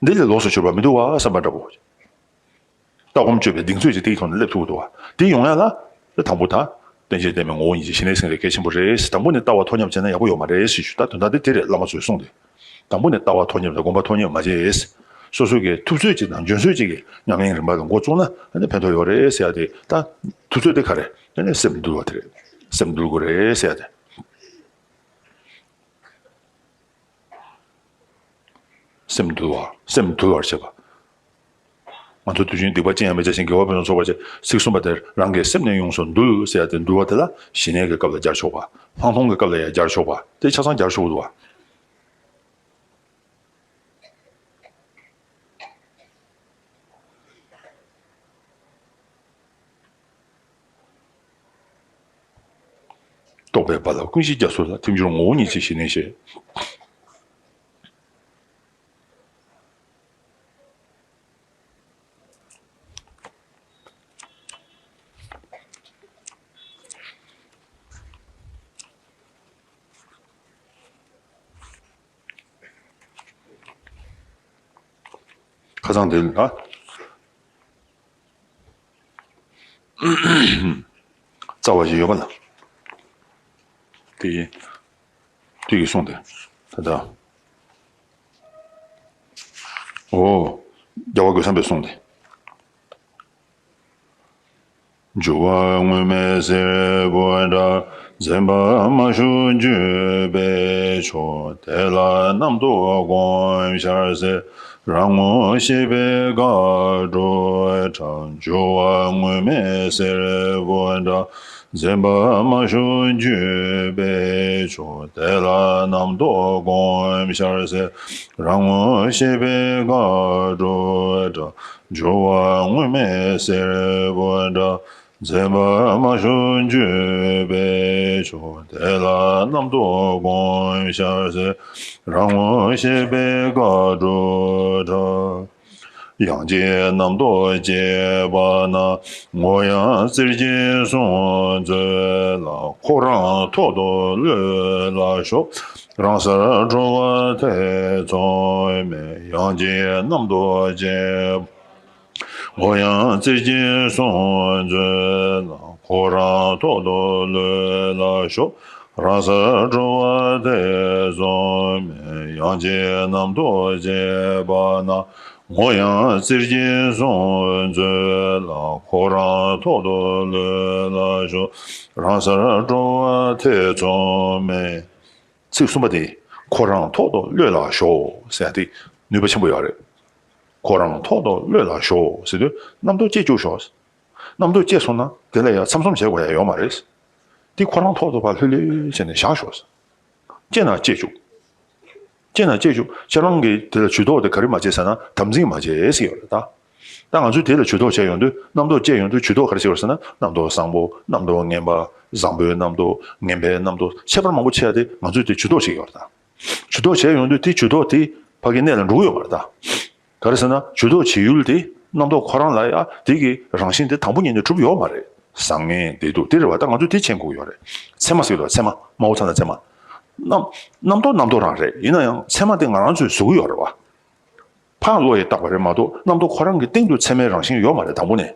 འདི་ལས་ལོགས་སུ་གྱུར་པ་མི་འདུག་བ་བསམ་པ་འདྲ་པོ། ལྟ་སྒོམ་སྤྱོད་པའི་གདེང་ཚོད་ཅིག་དེའི་ཐོག་ནས་སླེབས་ཐུབ་ཀྱི་འདུག་བ། དེ་ཡོང་ཡ་ལ། དེ་དང་པོ་ད། རྟེན་བཅས་བརྟེན་པའི་ངོ་བོ་ཉིད་ཀྱི་ཞི་གནས་སེང་གེ་གལ་ཆེན་པོ་རེད། དང་པོ་ནས་ལྟ་བ་ཐོག་མཉམ་བྱས་ན་ཡག་པོ་ཡོད་མ་རེད་ཞེས་ཞུ། ད་དོན་དག་དེ་དེ་རེད། བླ་མ་ཚོས་གསུངས་ཏེ། དང་པོ་ནས་ལྟ་བ་ཐོག་མཉམ་དང་སྒོམ་པ་ཐོག་མཉམ་མ་བྱས། སོ་སོ་གིས་ཐུབ་ཚོད་ཅིག་དང་འཇོན་ཚོད་ཅིག་གིས་ཉམས་ལེན་རིམ་པ་ལ་འགོ་བཙུགས་ན་ཨ་ནི་ཕན་ཐོགས་ཡོད་རེད་ཟེར་ཡ་དེ། ད་ཐུབ་ཚོད་དེ་ག་རེ། ཨ་ནི་སེམས་འདུལ་བ་དེ་རེད། སེམས་འདུལ་དགོས་རེད་ཟེར་ཡ་དེ། སེམས་འདུལ་བ། སེམས་འདུལ་བར་བྱེད་པ། ང་ཚོ་དུས་རྒྱུན་སྡིག་པ་ཅི་ཡང་མི་བྱ་ཞིང་། དགེ་བ་ཕུན་སུམ་ཚོགས་པར་བྱེད། ཚིག་གསུམ་པ་དེར་རང་གི་སེམས་ནི་ཡོངས་སུ་འདུལ་ཟེར་ཡ་དེ། འདུལ་བ་དེ་ལ་ཞི་གནས་ཀྱི་སྐབས་ལ་སྦྱར་ཆོག་པ། ལྷག་མཐོང་གི་སྐབས་ལ་ཡང་སྦྱར་ཆོག་པ། དེ་ཆ་ཚང་སྦྱར་ཆོག་འདུག་བ། རྟོག་པའི་རྦ་རླབས་ཀུན་གཞི་རྒྱ་མཚོ་ལ། ཐིམ་སྦྱོར་ངོ་བོ་ཉིད་ཀྱི་ཞི་གནས་ཞེས། ཁ་སང་དེ་ལ། རྩ་བ་ཞིག་ཡོད་པ་ལ། དེ་ཡིན། དེ་ཡིས་གསུངས་ཏེ། ད་ལྟ། འོ། རྒྱལ་བ་རྒོད་ཚང་པས་གསུངས་ཏེ། འགྱུ་བ་དངོས་མེད་སྲིད་པ་འདྲ། འཛིན་པ་མ་ཞུགས་འགྱུས་པས་ཆོག་དེ་ལ་རྣམ་རྟོག་སྒོམ་ཤར་ཟེར། རང་ངོ་ཤེས་པས་དགག་སྒྲུབ་བྲལ། འགྱུ་བ་དངོས་མེད་སེར་པོ་འདྲ། འཛིན་པ་མ་ཞུགས་འགྱུས་པས་ཆོག་དེ་ལ་རྣམ་རྟོག་སྒོམ་ཤར་ཟེར། རང་ངོ་ཤེས་པས་དགག་སྒྲུབ་བྲལ། འགྱུ་བ་དངོས་མེད་སེར་པོ་འདྲ། འཛིན་པ་མ་ཞུགས་འགྱུས་པས་ཆོག་དེ་ལ་རྣམ་རྟོག་སྒོམ་ཤར་ཟེར། རང་ངོ་ཤེས་པས་དགག་སྒྲུབ་བྲལ། ཡང་ཅིག་རྣམ་རྟོག་སྐྱེས་པ་ན། ངོ་ཡང་རྩེར་གྱིས་སོང་མཛོད་ལ། ཁོ་རང་ཐོག་ཏུ་གློད་ལ་ཞོག་རང་སར་གྲོལ་བ་ཐེ་ཚོམ་མེད། ཡང་ཅིག་རྣམ་རྟོག་སྐྱེས་ངོ་ཡང་རྩེར་གྱིས་སོང་མཛོད་ལ། ཁོ་རང་ཐོག་ཏུ་གློད་ལ་ཞོག་རང་སར་གྲོལ་བ་ཐེ་ཚོམ་མེད། ཡང་ཅིག་རྣམ་རྟོག་སྐྱེས་པ་ན། ངོ་ཡང་རྩེར་གྱིས་སོང་མཛོད་ལ། ཁོ་རང་ཐོག་ཏུ་གློད་ལ་ཞོག་རང་སར་གྲོལ་བ་ཐེ་ཚོམ་མེད། ཚིག་གསུམ་པ་དེ། ཁོ་རང་ཐོག་ཏུ་གློད་ལ་ཞོག་ཟེར་ཡ་དེ་ནུས་པ་ཆེན་པོ་ཡོད་རེད། ཁོ་རང་ཐོག་ཏུ་གློད་ལ་ཞོག་ཟེར་དུས་རྣམ་རྟོག་སྐྱེ་བཅུག་ཞོག་རྣམ་རྟོག་སྐྱེས་སོང་ན་དེ་ལ་ཡང་ཚམ་ཚོམ་བྱེད་དགོས་ཡ་ཡོད་མ་རེད། དེ་ཁོ་རང་ཐོག་ཏུ་ཕར་ལྷོད་ལྷོད་བྱས་ནས་བཞག་ཞོག་སྐྱེས་ན་སྐྱེ་བཅུག་སྐྱེས་ན་སྐྱེ་བཅུག་ཁྱེད་རང་གིས་དེ་ལ་ཇུས་གཏོགས་དེ་ག་རེ་མ་བྱས་ཟེར་ན་དམ་འཛིན་མ་བྱས་ཟེར་ཡོད་རེད་ད། ད་ང་ཚོས་དེ་ལ་ཇུས་གཏོགས་བྱས་ཡོང་དུས་རྣམ་རྟོག་སྐྱེས་ཡོང་དུས་ཇུས་གཏོགས་ག་རེ་བྱེད་ཡོད་རེད་ཟེར་ན་རྣམ་རྟོག་བཟང་པོ་རྣམ་རྟོག་ངན་པ་བཟང་པོའི་རྣམ་རྟོག་ངན་པའི་རྣམ་རྟོག་ཁྱད་པར་མང་པོ་ཕྱེ་ཡ་དེ་ང་ཚོས་དེ་ཇུས་གཏོགས་བྱེད་ཀྱི་ཡོད་རེད་ད། ཇུས་གཏོགས་བྱས་ཡོང་དུས་དེ་ཇུས་གཏོགས་དེ་ཕ་གི་གནད་ལ་འགྲོ་གི་ཡོད་མ་རེད་ད། ག་རེ་ཟེར་ན་ཇུས་གཏོགས་བྱེད་ཡུལ་དེ་རྣམ་རྟོག་ཁོ་རང་ལ་ཡ་དེ་གི་རང་བཞིན་དེ་དང་པོ་ཉིད་ནས་གྲུབ་ཡོད་མ་རེད། བཟང་ངན་བདེ་སྡུག་དེ་རེད་བ། ད་ང་ཚོས་དེ་མཁྱེན་དགོས་ཡོད་རེད། ཚད་མ་ཟེར་གྱི་འདུག་ཚད་མ་མ་འོ་ཚ་ན་ཚད་མ། རྣམ་རྣམ་རྟོག་རྣམ་རྟོག་རང་རེད། ཡིན་ན་ཡང་ཚད་མ་དེ་ང་རང་ཚོས་བཟོ་གི་ཡོད་རེད་བ། ཕར་བློ་ཡིས་བཏགས་པ་རེད་མ་གཏོགས་རྣམ་རྟོག་ཁོ་རང་གི་སྟེང་དུ་ཚད་མའི་རང་བཞིན་ཡོད་མ་རེད་དང་པོ་ནས།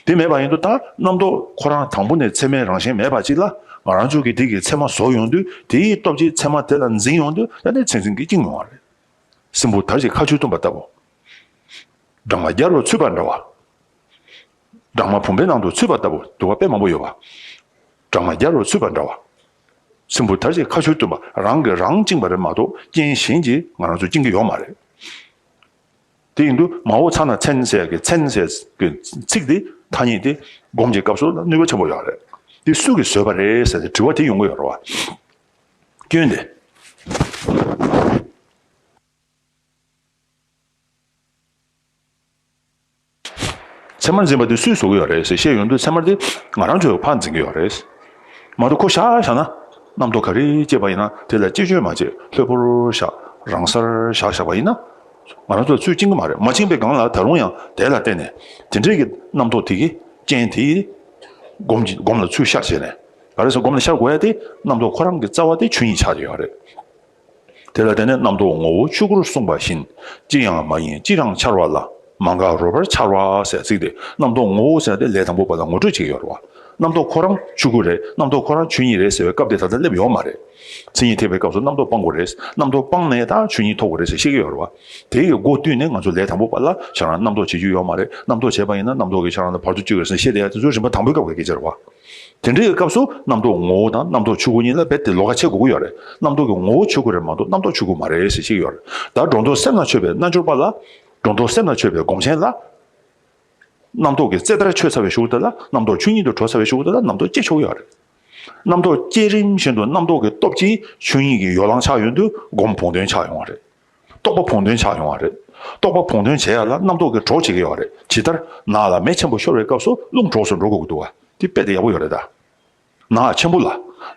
དེ་མེད་པ་ཡིན་དུས་ད་རྣམ་རྟོག་ཁོ་རང་དང་པོ་ནས་ཚད་མའི་རང་བཞིན་མེད་པ་ཅིག་ལ་ང་རང་ཚོ་གིས་དེ་གི་ཚད་མ་བཟོ་ཡོང་དུས་དེའི་སྟོབས་ཀྱིས་ཚད་མ་དེ་ལ་འཛིན་ཡོང་དུས་ད་ནི་ཚད་འཛིན་གྱིས་བཅིངས་ཡོང་བ་རེད། སྲིན་བུ་དར་གྱི་ཁ་ཆུ་བཏུམས་པ་ལྟ་བུ། སྦྲང་མ་རྒྱལ་བོར་ཚུད་པ་འདྲ་བ། སྦྲང་མ་བུམ་པའི་ནང་དུ་ཚུད་པ་ལྟ་བུ་འདུ་བ་དཔེ་མང་པོ་ཡོད་པ། སྦྲང་མ་རྒྱལ་བོར་ཚུད་པ་འདྲ་བ། སྲིན་བུ་དར་གྱི་ཁ་ཆུ་བཏུམས་པ་རང་གིས་རང་བཅིངས་པ་རེད་མ་གཏོགས་རྐྱེན་གཞན་གྱིས་ང་རང་ཚོ་བཅིངས་ཀྱི་ཡོད་མ་རེད། དེ་ཡིན་དུས་མ་འོ་ཚ་ན་མཚན་ཟེར་གི་མཚན་ཟེར་གི་ཚིག་དེ་ཐ་སྙད་དེ་སྒོམ་གྱི་སྐབས་སུ་ནུས་པ་ཆེན་པོ་ཡོད་རེད། དེ་སུ་གིས་བཟོས་པ་རེད་ཟེར་ཏེ་དྲི་བ་དེ་ཡོང་གི་ཡོད་རེད་བ། སྐྱོན་དེ། ཚད་མར་འཛིན་པ་དེ་སུས་བཟོ་གི་ཡོད་རེད་ཟེར་བཤད་ཡོང་དུས་ཚད་མར་དེ་ང་རང་ཚོས་ཕར་འཛིན་གི་ཡོད་རེད། མ་གཏོགས་ཁོ་བཞག་བཞག་ན་རྣམ་རྟོག་ག་རེ་སྐྱེས་པ་ཡིན་ན་དེ་ལ་ཅི་བཅོས་མ་བྱེད་ལྷོད་པོར་བཞག་རང་སར་བཞག་བཞག་པ་ཡིན་ན་ང་རང་ཚོ་ཚུར་བཅིངས་གི་མ་རེད། མ་བཅིངས་པའི་སྒང་ལ་ད་རུང་ཡང་དེ་ལ་བརྟེན་ནས་དེ་འདྲའི་གི་རྣམ་རྟོག་དེ་གི་རྐྱེན་དེ་སྒོམ་གྱི་སྒོམ་ལ་ཚུར་ཤར་བྱས་ནས་ག་རེ་ཟེར་སྒོམ་ལ་ཤར་དགོས་ཡ་དེ་རྣམ་རྟོག་ཁོ་རང་གི་རྩ་བ་དེ་ཆོས་ཉིད་ཆགས་ཀྱི་ཡོད་རེད། དེ་ལ་བརྟེན་ནས་རྣམ་རྟོག་ངོ་བོ་ཆོས་སྐུར་གསུངས་པ་བཞིན། ཅི་ཡང་མ་ཡིན་ཅི་རང་འཆར་བ་ལ། མ་འགགས་རོལ་པར་འཆར་བ་ཟེར་ཚིག་དེ་རྣམ་རྟོག་ངོ་བོ་ཟེར་དེ་ལས་དང་པོ་པ་ལ་ངོ་སྤྲོད་བྱེད་ཀྱི་ཡོད་རེད་བ། རྣམ་རྟོག་ཁོ་རང་ཆོས་སྐུ་རེད། རྣམ་རྟོག་ཁོ་རང་ཆོས་ཉིད་རེད་ཟེར་བའི་སྐབས་དེ་ད་ལྟ་སླེབས་ཡོད་མ་རེད། མཚན་ཉིད་ཐེག་པའི་སྐབས་སུ་རྣམ་རྟོག་སྤང་དགོས་རེད། རྣམ་རྟོག་སྤངས་ནས་ད་ཆོས་ཉིད་ཐོབ་དགོས་རེད་ཟེར་བཤད་ཀྱི་ཡོད་རེད་བ། དེ་ཡི་སྒོ་བསྟུན་ནས་ང་ཚོ་ལས་དང་པོ་པ་ལ་ཁྱེད་རང་རྣམ་རྟོག་བྱེད་རྒྱུ་ཡོད་མ་རེད། རྣམ་རྟོག་བྱས་པ་ཡིན་ན་རྣམ་རྟོག་གིས་ཁྱེད་རང་ལ་བར་དུ་གཅོད་ཀྱི་རེད་ཟེར་བཤད་བསྡད་ཡ་དེ་ཚོ་རིམ་པ་དང་པོའི་སྐབས་ཀྱི་སྐད་ཆ་རེད་བ། དེ་འདྲའི་སྐབས་སུ་རྣམ་རྟོག་ངོ་བོ་དང་རྣམ་རྟོག་ཆོས་སྐུ་གཉིས་ལ་རྦད་དེ་ལོགས་ཀ་ཕྱེ་དགོས་ཀྱི་ཡོད་རེད། རྣམ་རྟོག་གི་ངོ་བོ་ཆོས་སྐུ་རེད་མ་གཏོགས་རྣམ་རྟོག་ཆོས་སྐུ་མ་རེད་ཟེར་བཤད་ཀྱི་ཡོད་རེད། ད་སྒྲོ་འདོགས་སེམས་ལ་ཆོད་པའི་རྣལ་འབྱོར་པ་ལ། སྒྲོ་འདོགས་སེམས་ལ་ཆོད་པའི་སྒོམ་ཆེན་ལ། རྣམ་རྟོག་གི་རྩེ་ལྟར་ཆོད་ཚར་བའི་གཞུག་དེ་ལ་རྣམ་རྟོག་ཆོས་ཉིད་དུ་གྲོལ་ཚར་བའི་གཞུག་དེ་ལ་རྣམ་རྟོག་སྐྱེ་ཆོག་ཡོད་རེད། རྣམ་རྟོག་སྐྱེ་རིམ་བཞིན་དུ་རྣམ་རྟོག་གི་སྟོབས་ཀྱིས་ཆོས་ཉིད་ཀྱི་ཡོ་ལང་ཆགས་ཡོང་དུས་སྒོམ་བོང་དོན་ཆགས་ཡོང་བ་རེད། རྟོག་པ་བོང་དོན་ཆགས་ཡོང་བ་རེད། རྟོག་པ་བོང་དོན་བྱེད་ཡ་ལ་རྣམ་རྟོག་གི་གྲོགས་བྱེད་ཀྱི་ཡོད་རེད། ཇི་ལྟར་ནགས་ལ་མེ་ཆེན་པོ་ཤོར་བའི་སྐབས་སུ་རླུང་གྲོགས་སུ་འགྲོ་དགོས་ཀྱི་འདུག་བ། དེ་དཔེ་དེ་ཡག་པོ་ཡོད་རེད་ད། ནགས་ཆེན་པོ་ལ།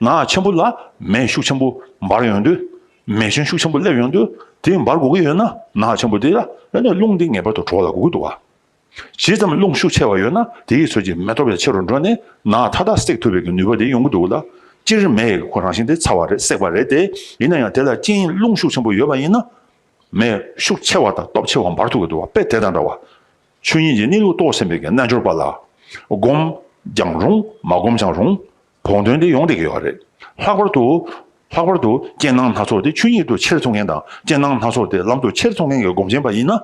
ནགས་ཆེན་པོ་ལ་མེ་ཤུགས་ཆེན་པོ་འབར་ཡོང་དུས། མེ་ཤུན་ཤུགས་ཆེན་པོ་སླེབས་ཡོང་དུས་དེ་འབར་དགོས་ཀྱི་ཡོད་ན་ནགས་ཆེན་པོ་དེ་ལ་ཨ་ནི་རླུང་དེ་ངེས་པར་དུ་གྲོགས་ལ་དགོས་ཀྱི་འདུག་བ། ཇི་ཙམ་རླུང་ཤུགས་ཆེ་བ་ཡོད་ན་དེའི་ཚོད་ཀྱིས་མེ་སྟོབས་ཡང་ཆེ་རུ་འགྲོ་ནས་ནགས་མཐའ་དག་བསྲེག་ཐུབ་པའི་གི་ནུས་པ་དེ་ཡོང་གི་འདུག་ལ། སྤྱིར་མེ་ཡི་ཁོ་རང་བཞིན་དེ་ཚ་བ་རེད། བསྲེག་པ་རེད་དེ། ཡིན་ན་ཡང་དེ་ལ་རྐྱེན་རླུང་ཤུགས་ཆེན་པོ་ཡོད་པ་ཡིན་ན། མེ་ཤུགས་ཆེ་བ་དང་སྟོབས་ཆེ་བ་འབར་ཐུབ་ཀྱི་འདུག་བ། དཔེ་དེ་དང་འདྲ་བ། ཆོས་ཉིད་ཀྱི་གནས་ལུགས་རྟོགས་ཟིན་པའི་གི་རྣལ་འབྱོར་པ་ལ། སྒོམ་ཀྱང་རུང་མ་སྒོམ་ཀྱང་རུང་། བོང་དོན་དེ་ཡོང་བསྡད་ཀྱི་ཡོད་རེད། ལྷག་པར་དུ། ལྷག་པར་དུ་རྐྱེན་སྣང་སྣ་ཚོགས་དེ་ཆོས་ཉིད་དུ་ཆེར་མཐོང་མཁན་དང་རྐྱེན་སྣང་སྣ་ཚོགས་དེ་ལམ་དུ་ཆེར་མཐོང་མཁན་གྱི་སྒོམ་ཆེན་པ་ཡིན་ན།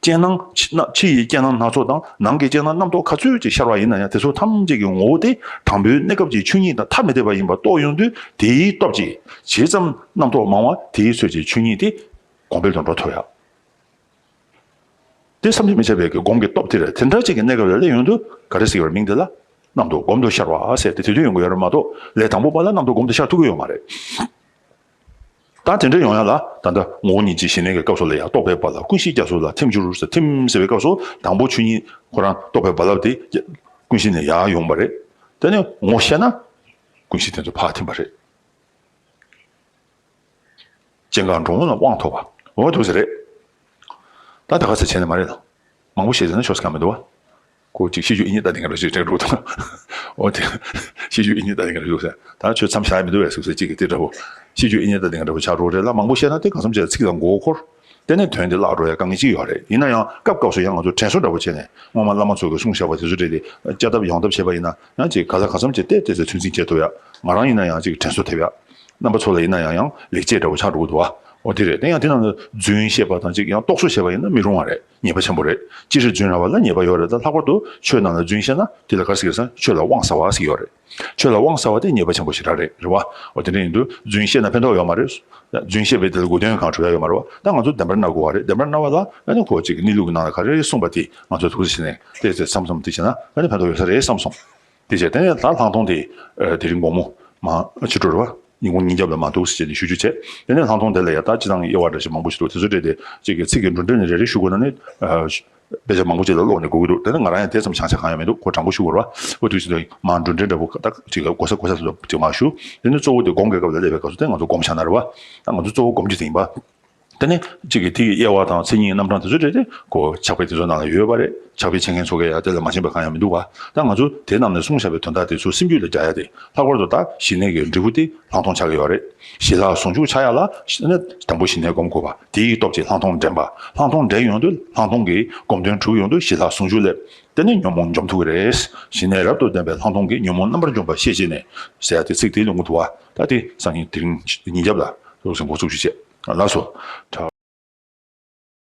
རྐྱེན་སྣང་ཕྱི་ན་ཕྱི་ཡི་རྐྱེན་སྣང་སྣ་ཚོགས་དང་ནང་གི་རྐྱེན་སྣང་རྣམ་རྟོག་ག་ཚོད་ཅིག་ཤར་བ་ཡིན་ན་ཡང་དེ་ཚོ་ཐམས་ཅད་ཀྱི་ངོ་བོ་དེ་དང་པོའི་གནས་སྐབས་ཀྱི་ཆོས་ཉིད་དང་ཐ་མི་དད་པ་ཡིན་པ་རྟོགས་ཡོང་དུས་དེའི་སྟོབས་ཀྱིས་ཇི་ཙམ་རྣམ་རྟོག་མང་བ་དེའི་ཚོད་ཀྱི་ཆོས་ཉིད་དེ་གོང་འཕེལ་དུ་འགྲོ་ཐུབ་ཡ། དེ་བསམ་གྱིས་མི་ཁྱབ་པའི་གི་སྒོམ་གྱི་སྟོབས་དེ་རེད། དེ་འདྲ་ཅིག་གི་གནས་སྐབས་ལ་སླེབས་ཡོང་དུས་ག་རེ་ཟེར་གྱི་ཡོད་རེད། མིང་དེ་ལ་རྣམ་རྟོག་སྒོམ་དུ་ཤར་བ་ཟེར་ཏེ་དེ་དུས་ཡོང་གི་ཡོད་རེད་མ་གཏོགས་ལས་དང་པོ་པ་ལ་རྣམ་རྟོག་སྒོམ་དུ་ཤར་ཐུབ་ཀྱི་ཡོད་མ་རེད། ད་དེ་འདྲ་ཡོང་ཡ་ལ་ད་ལྟ་ངོ་བོ་ཉིད་ཀྱི་ཞི་གནས་ཀྱི་སྐབས་སུ་ལ་ཡང་རྟོག་པའི་བར་ལ་ཀུན་གཞི་རྒྱ་མཚོ་ལ་ཐིམ་འགྱུར་ཟེར་ཐིམ་ཟེར་བའི་སྐབས་སུ་དང་པོ་ཆོས་ཉིད་ཁོ་རང་རྟོག་པའི་རྦ་རླབས་དེ་ཀུན་གཞི་ནས་ཡར་ཡོང་བ་རེད། དེ་ནས་ངོ་ཤེས་ན་ཀུན་གཞི་དེ་ཚོ་ཕར་ཐིམ་པ་རེད། སྐྱེ་འགག་འགྲོ་འོང་ལ་དབང་ཐོབ་པ། འོ་འདུག་ཟེར་རེད། ད་ད་ག་ཚོད་བྱས་ནས་མ་རེད་ལ། མང་པོ་བཤད་ཟེར་ན་ཆོག་ས་གང་མི་འདུག་བ། ཁོ་ཅིག་ཤེས་རྒྱུ་ཨེ་རྙེད་ལྟ་དེ་འདྲ་ཞིག་དྲན་འགྲོ་འདུག་འོ་དེ། ཤེས་རྒྱུ་ཨེ་རྙེད་ལྟ་དེ་འདྲ་ཞིག་ཟེར། ད་ཆོས་མཚམས་བཞག་ཡ་མི་འདུག་བས་ཟེར་ཟེར་ཅིག་གིས་དེ་འདྲ་བོ། ཤེས་རྒྱུ་ཨེ་རྙེད་ལྟ་དེ་འདྲ་བོ་ཆགས་འགྲོ་རེད་ལ། མང་པོ་བཤད་ན་དེ་གང་འཚམ་བྱས་ཚིག་དང་མགོ་འཁོར། དེ་ནས་དོན་དེ་བརླག་འགྲོ་ཡ་དཀའ་ངལ་ཅིག་ཡོད་རེད། ཡིན་ན་ཡང་སྐབས་སྐབས་སུ་ཡང་ང་ཚོ་དྲན་གསོ་འདྲ་བོ་བྱས་ནས་སྔོན་མ་བླ་མ་ཚོ་གིས་གསུངས་བཞག་པ་དེ་ཚོ་སྤྲད་དེ་བསྐྱར་ལྡབ་ཡང་ལྡབ་བྱས་པ་ཡིན་ན་ཡང་ཅིག་ག་ལ་གང་འཚམ་ཅིག་བལྟས་ཏེ་ཚོད་ཚོད་འཛིན་བྱེད་ཐུབ་ཡ། ང་རང་ཡིན་ན་ཡང་ཅིག་དྲན་གསོ་ཐེབས་ཡ། རྣམ་པ་ཚོ་ལ་ཡིན་ན་ཡང་ཡང་ལེགས་སྐྱེས་འདྲ་བོ་ཆགས་འགྲོ་གི་འདུག་བ། འོ་དེ་རེད། དེ་ཡང་དེ་ནང་ལ་རྫུན་བཤད་པ་དང་ཅིག་ཡང་རྟོག་བཟོ་བཤད་པ་ཡིན་ན་མི་རུང་བ་རེད། ཉེས་པ་ཆེན་པོ་རེད། ཅི་ཞིག་རྫུན་ར་བ་ལ་ཉེས་པ་ཡོད་རེད། ད་ལྷག་པར་དུ་ཆོས་ནང་ལ་རྫུན་བཤད་ན་དེ་ལ་ག་རེ་ཟེར་གི་རེད་ཟེར་ན་ཆོས་ལ་དབང་ཟ་བ་ཟེར་གི་ཡོད་རེད། ཆོས་ལ་དབང་ཟ་བ་དེ་ཉེས་པ་ཆེན་པོ་ཞེ་དྲག་རེད། རེད་བ། འོ་དེ་འདྲ་ཡིན་དུས་རྫུན་བཤད་ན་ཕན་ཐོགས་ཡོད་མ་རེད། རྫུན་བཤད་པའི་དེ་ལ་གོ་དོན་གང་གྲུབ་ཡ་ཡོད་མ་རེད་བ། ད་ང་ཚོ་བདེན་པར་སྨྲ་དགོས་བ་རེད། བདེན་པར་སྨྲ་བ་ལ་ཨ་ནི་ཁོ་ཅིག་གནས་ལུགས་ཀྱི་ནང་ལ་ག་རེ་གསུངས་པ་དེ་ང་ཚོ་ཐུགས་རྗེ་ཆེ་ནས་བལྟས་ཚེ་བསམ་བསམ་དེ་བྱས་ན་ཨ་ནི་ཕན་ཐོགས་ཡོད་ས་རེད་བསམ་སོང་། དེ་བྱས་དེ་ནས་ད་ལྷག་མཐོང་དེ་ཨ་དེ་རིང་དགོང་མོ་མ་ཕྱི་དྲོ་རེད་བ། ཉིན་གུང་ཉིན་རྒྱབ་ལ་མ་འདུག་ཟེར་བྱས་ནས་ཞུ་རྒྱུ་བྱས། དེ་ནས་ལྷག་མཐོང་དེ་ལ་ཡ་ད་སྤྱིར་བཏང་གི་དབྱེ་བ་འདྲ་ཞིག་མང་པོ་ཞིག་འདུག་དེ་ཚོ་སྤྲད་དེ་ཅིག་གི་ཚིག་གི་འགྲོ་གྲོན་ནི་རེ་རེ་ཞུ་དགོས་ན་ནི་ཨ། དཔེ་ཆ་མང་པོ་ཅིག་ལ་ཀློག་ནས་གོ་གི་འདུག་དེ་ནི་ང་རང་ཡང་དེ་ཙམ་བྱང་ཆ་གང་ཡང་མི་འདུག་ཁོ་དྲང་པོ་ཞུ་དགོས་རེད་བ། འོ་དུས་ཙམ་དུ་མ་འགྲོ་གྲོན་འདྲ་པོ་ད་ཅིག་གོ་ས་གོ་ས་ཚོ་ཅིག་མ་ཞུ། དེ་ནི་གཙོ་བོ་དེ་སྒོམ་གྱི་སྐབས་ལ་སླེབས་པའི་སྐབས་སུ་དེ་ང་ཚོ་སྒོམ་བྱ་ན་རེད་བ། ད་ང་ཚོ་གཙོ་བོ་སྒོམ་རྒྱུ་དེ་ཡིན་པ། དེ་ནི་གཅིག་གིས་དེ་ཡི་དབྱེ་བ་དང་མཚན་ཉིད་རྣམ་གྲངས་དེ་ཚོ་རེད་དེ་ཁོ་ཕྱག་དཔེ་དེ་ཚོ་ནང་ལ་ཡོད་པ་རེད། ཕྱག་དཔེ་འཆད་མཁན་ཚོ་གས་ཡང་དེ་ལ་མ་མཁྱེན་པ་གང་ཡང་མི་འདུག་བ། ད་ང་ཚོ་དེ་རྣམས་ནས་གསུངས་བཞག་པའི་དོན་དག་དེ་ཚོ་སེམས་རྒྱུད་ལ་རྒྱག་ཡ་དེ་ལྷག་པར་དུ་ད་ཞི་གནས་ཀྱི་འབྲས་བུ་དེ་ལྷག་མཐོང་ཆགས་ཀྱི་ཡོད་རེད། ཞི་ལྷག་ཟུང་འཇུག་ཆགས་ཡ་ལ་ཞི་གནས་དང་པོ་ཞི་གནས་སྒོམ་དགོས་པ། དེ་ཡི་སྟོབས་ཀྱིས་ལྷག་མཐོང་འདྲེན་པ། ལྷག་མཐོང་འདྲེན་ཡོང་དུས་ལྷག་མཐོང་གི་སྒོམ་དོན་གྲུབ་ཡོང་དུས་ཞི་ལྷག་ཟུང་འཇུག་སླེབས། དེ་ནས་ཉོན་མོངས་འཇོམས་ཐུབ་ཀྱི་རེད། ཞི་གནས་རབ་ཏུ་ལྡན་པའི་ལྷག་མཐོང་གིས་ཉོན་མོངས་རྣམ་པར་འཇོམས་པ་ཤེས་བྱས་ནས་ཟེར་ཡ་དེ་ཚིག་དེ་ལ་ངུ་ཐུབ་བ། ད་དེ་སང་ཉིན་དེ་རིང་ཉིན་རྒྱབ་ལ་ལོག་ཟིན་འགོ་ཚུགས་ཞུ་བྱས། ལགས་སོ། ཁྲ།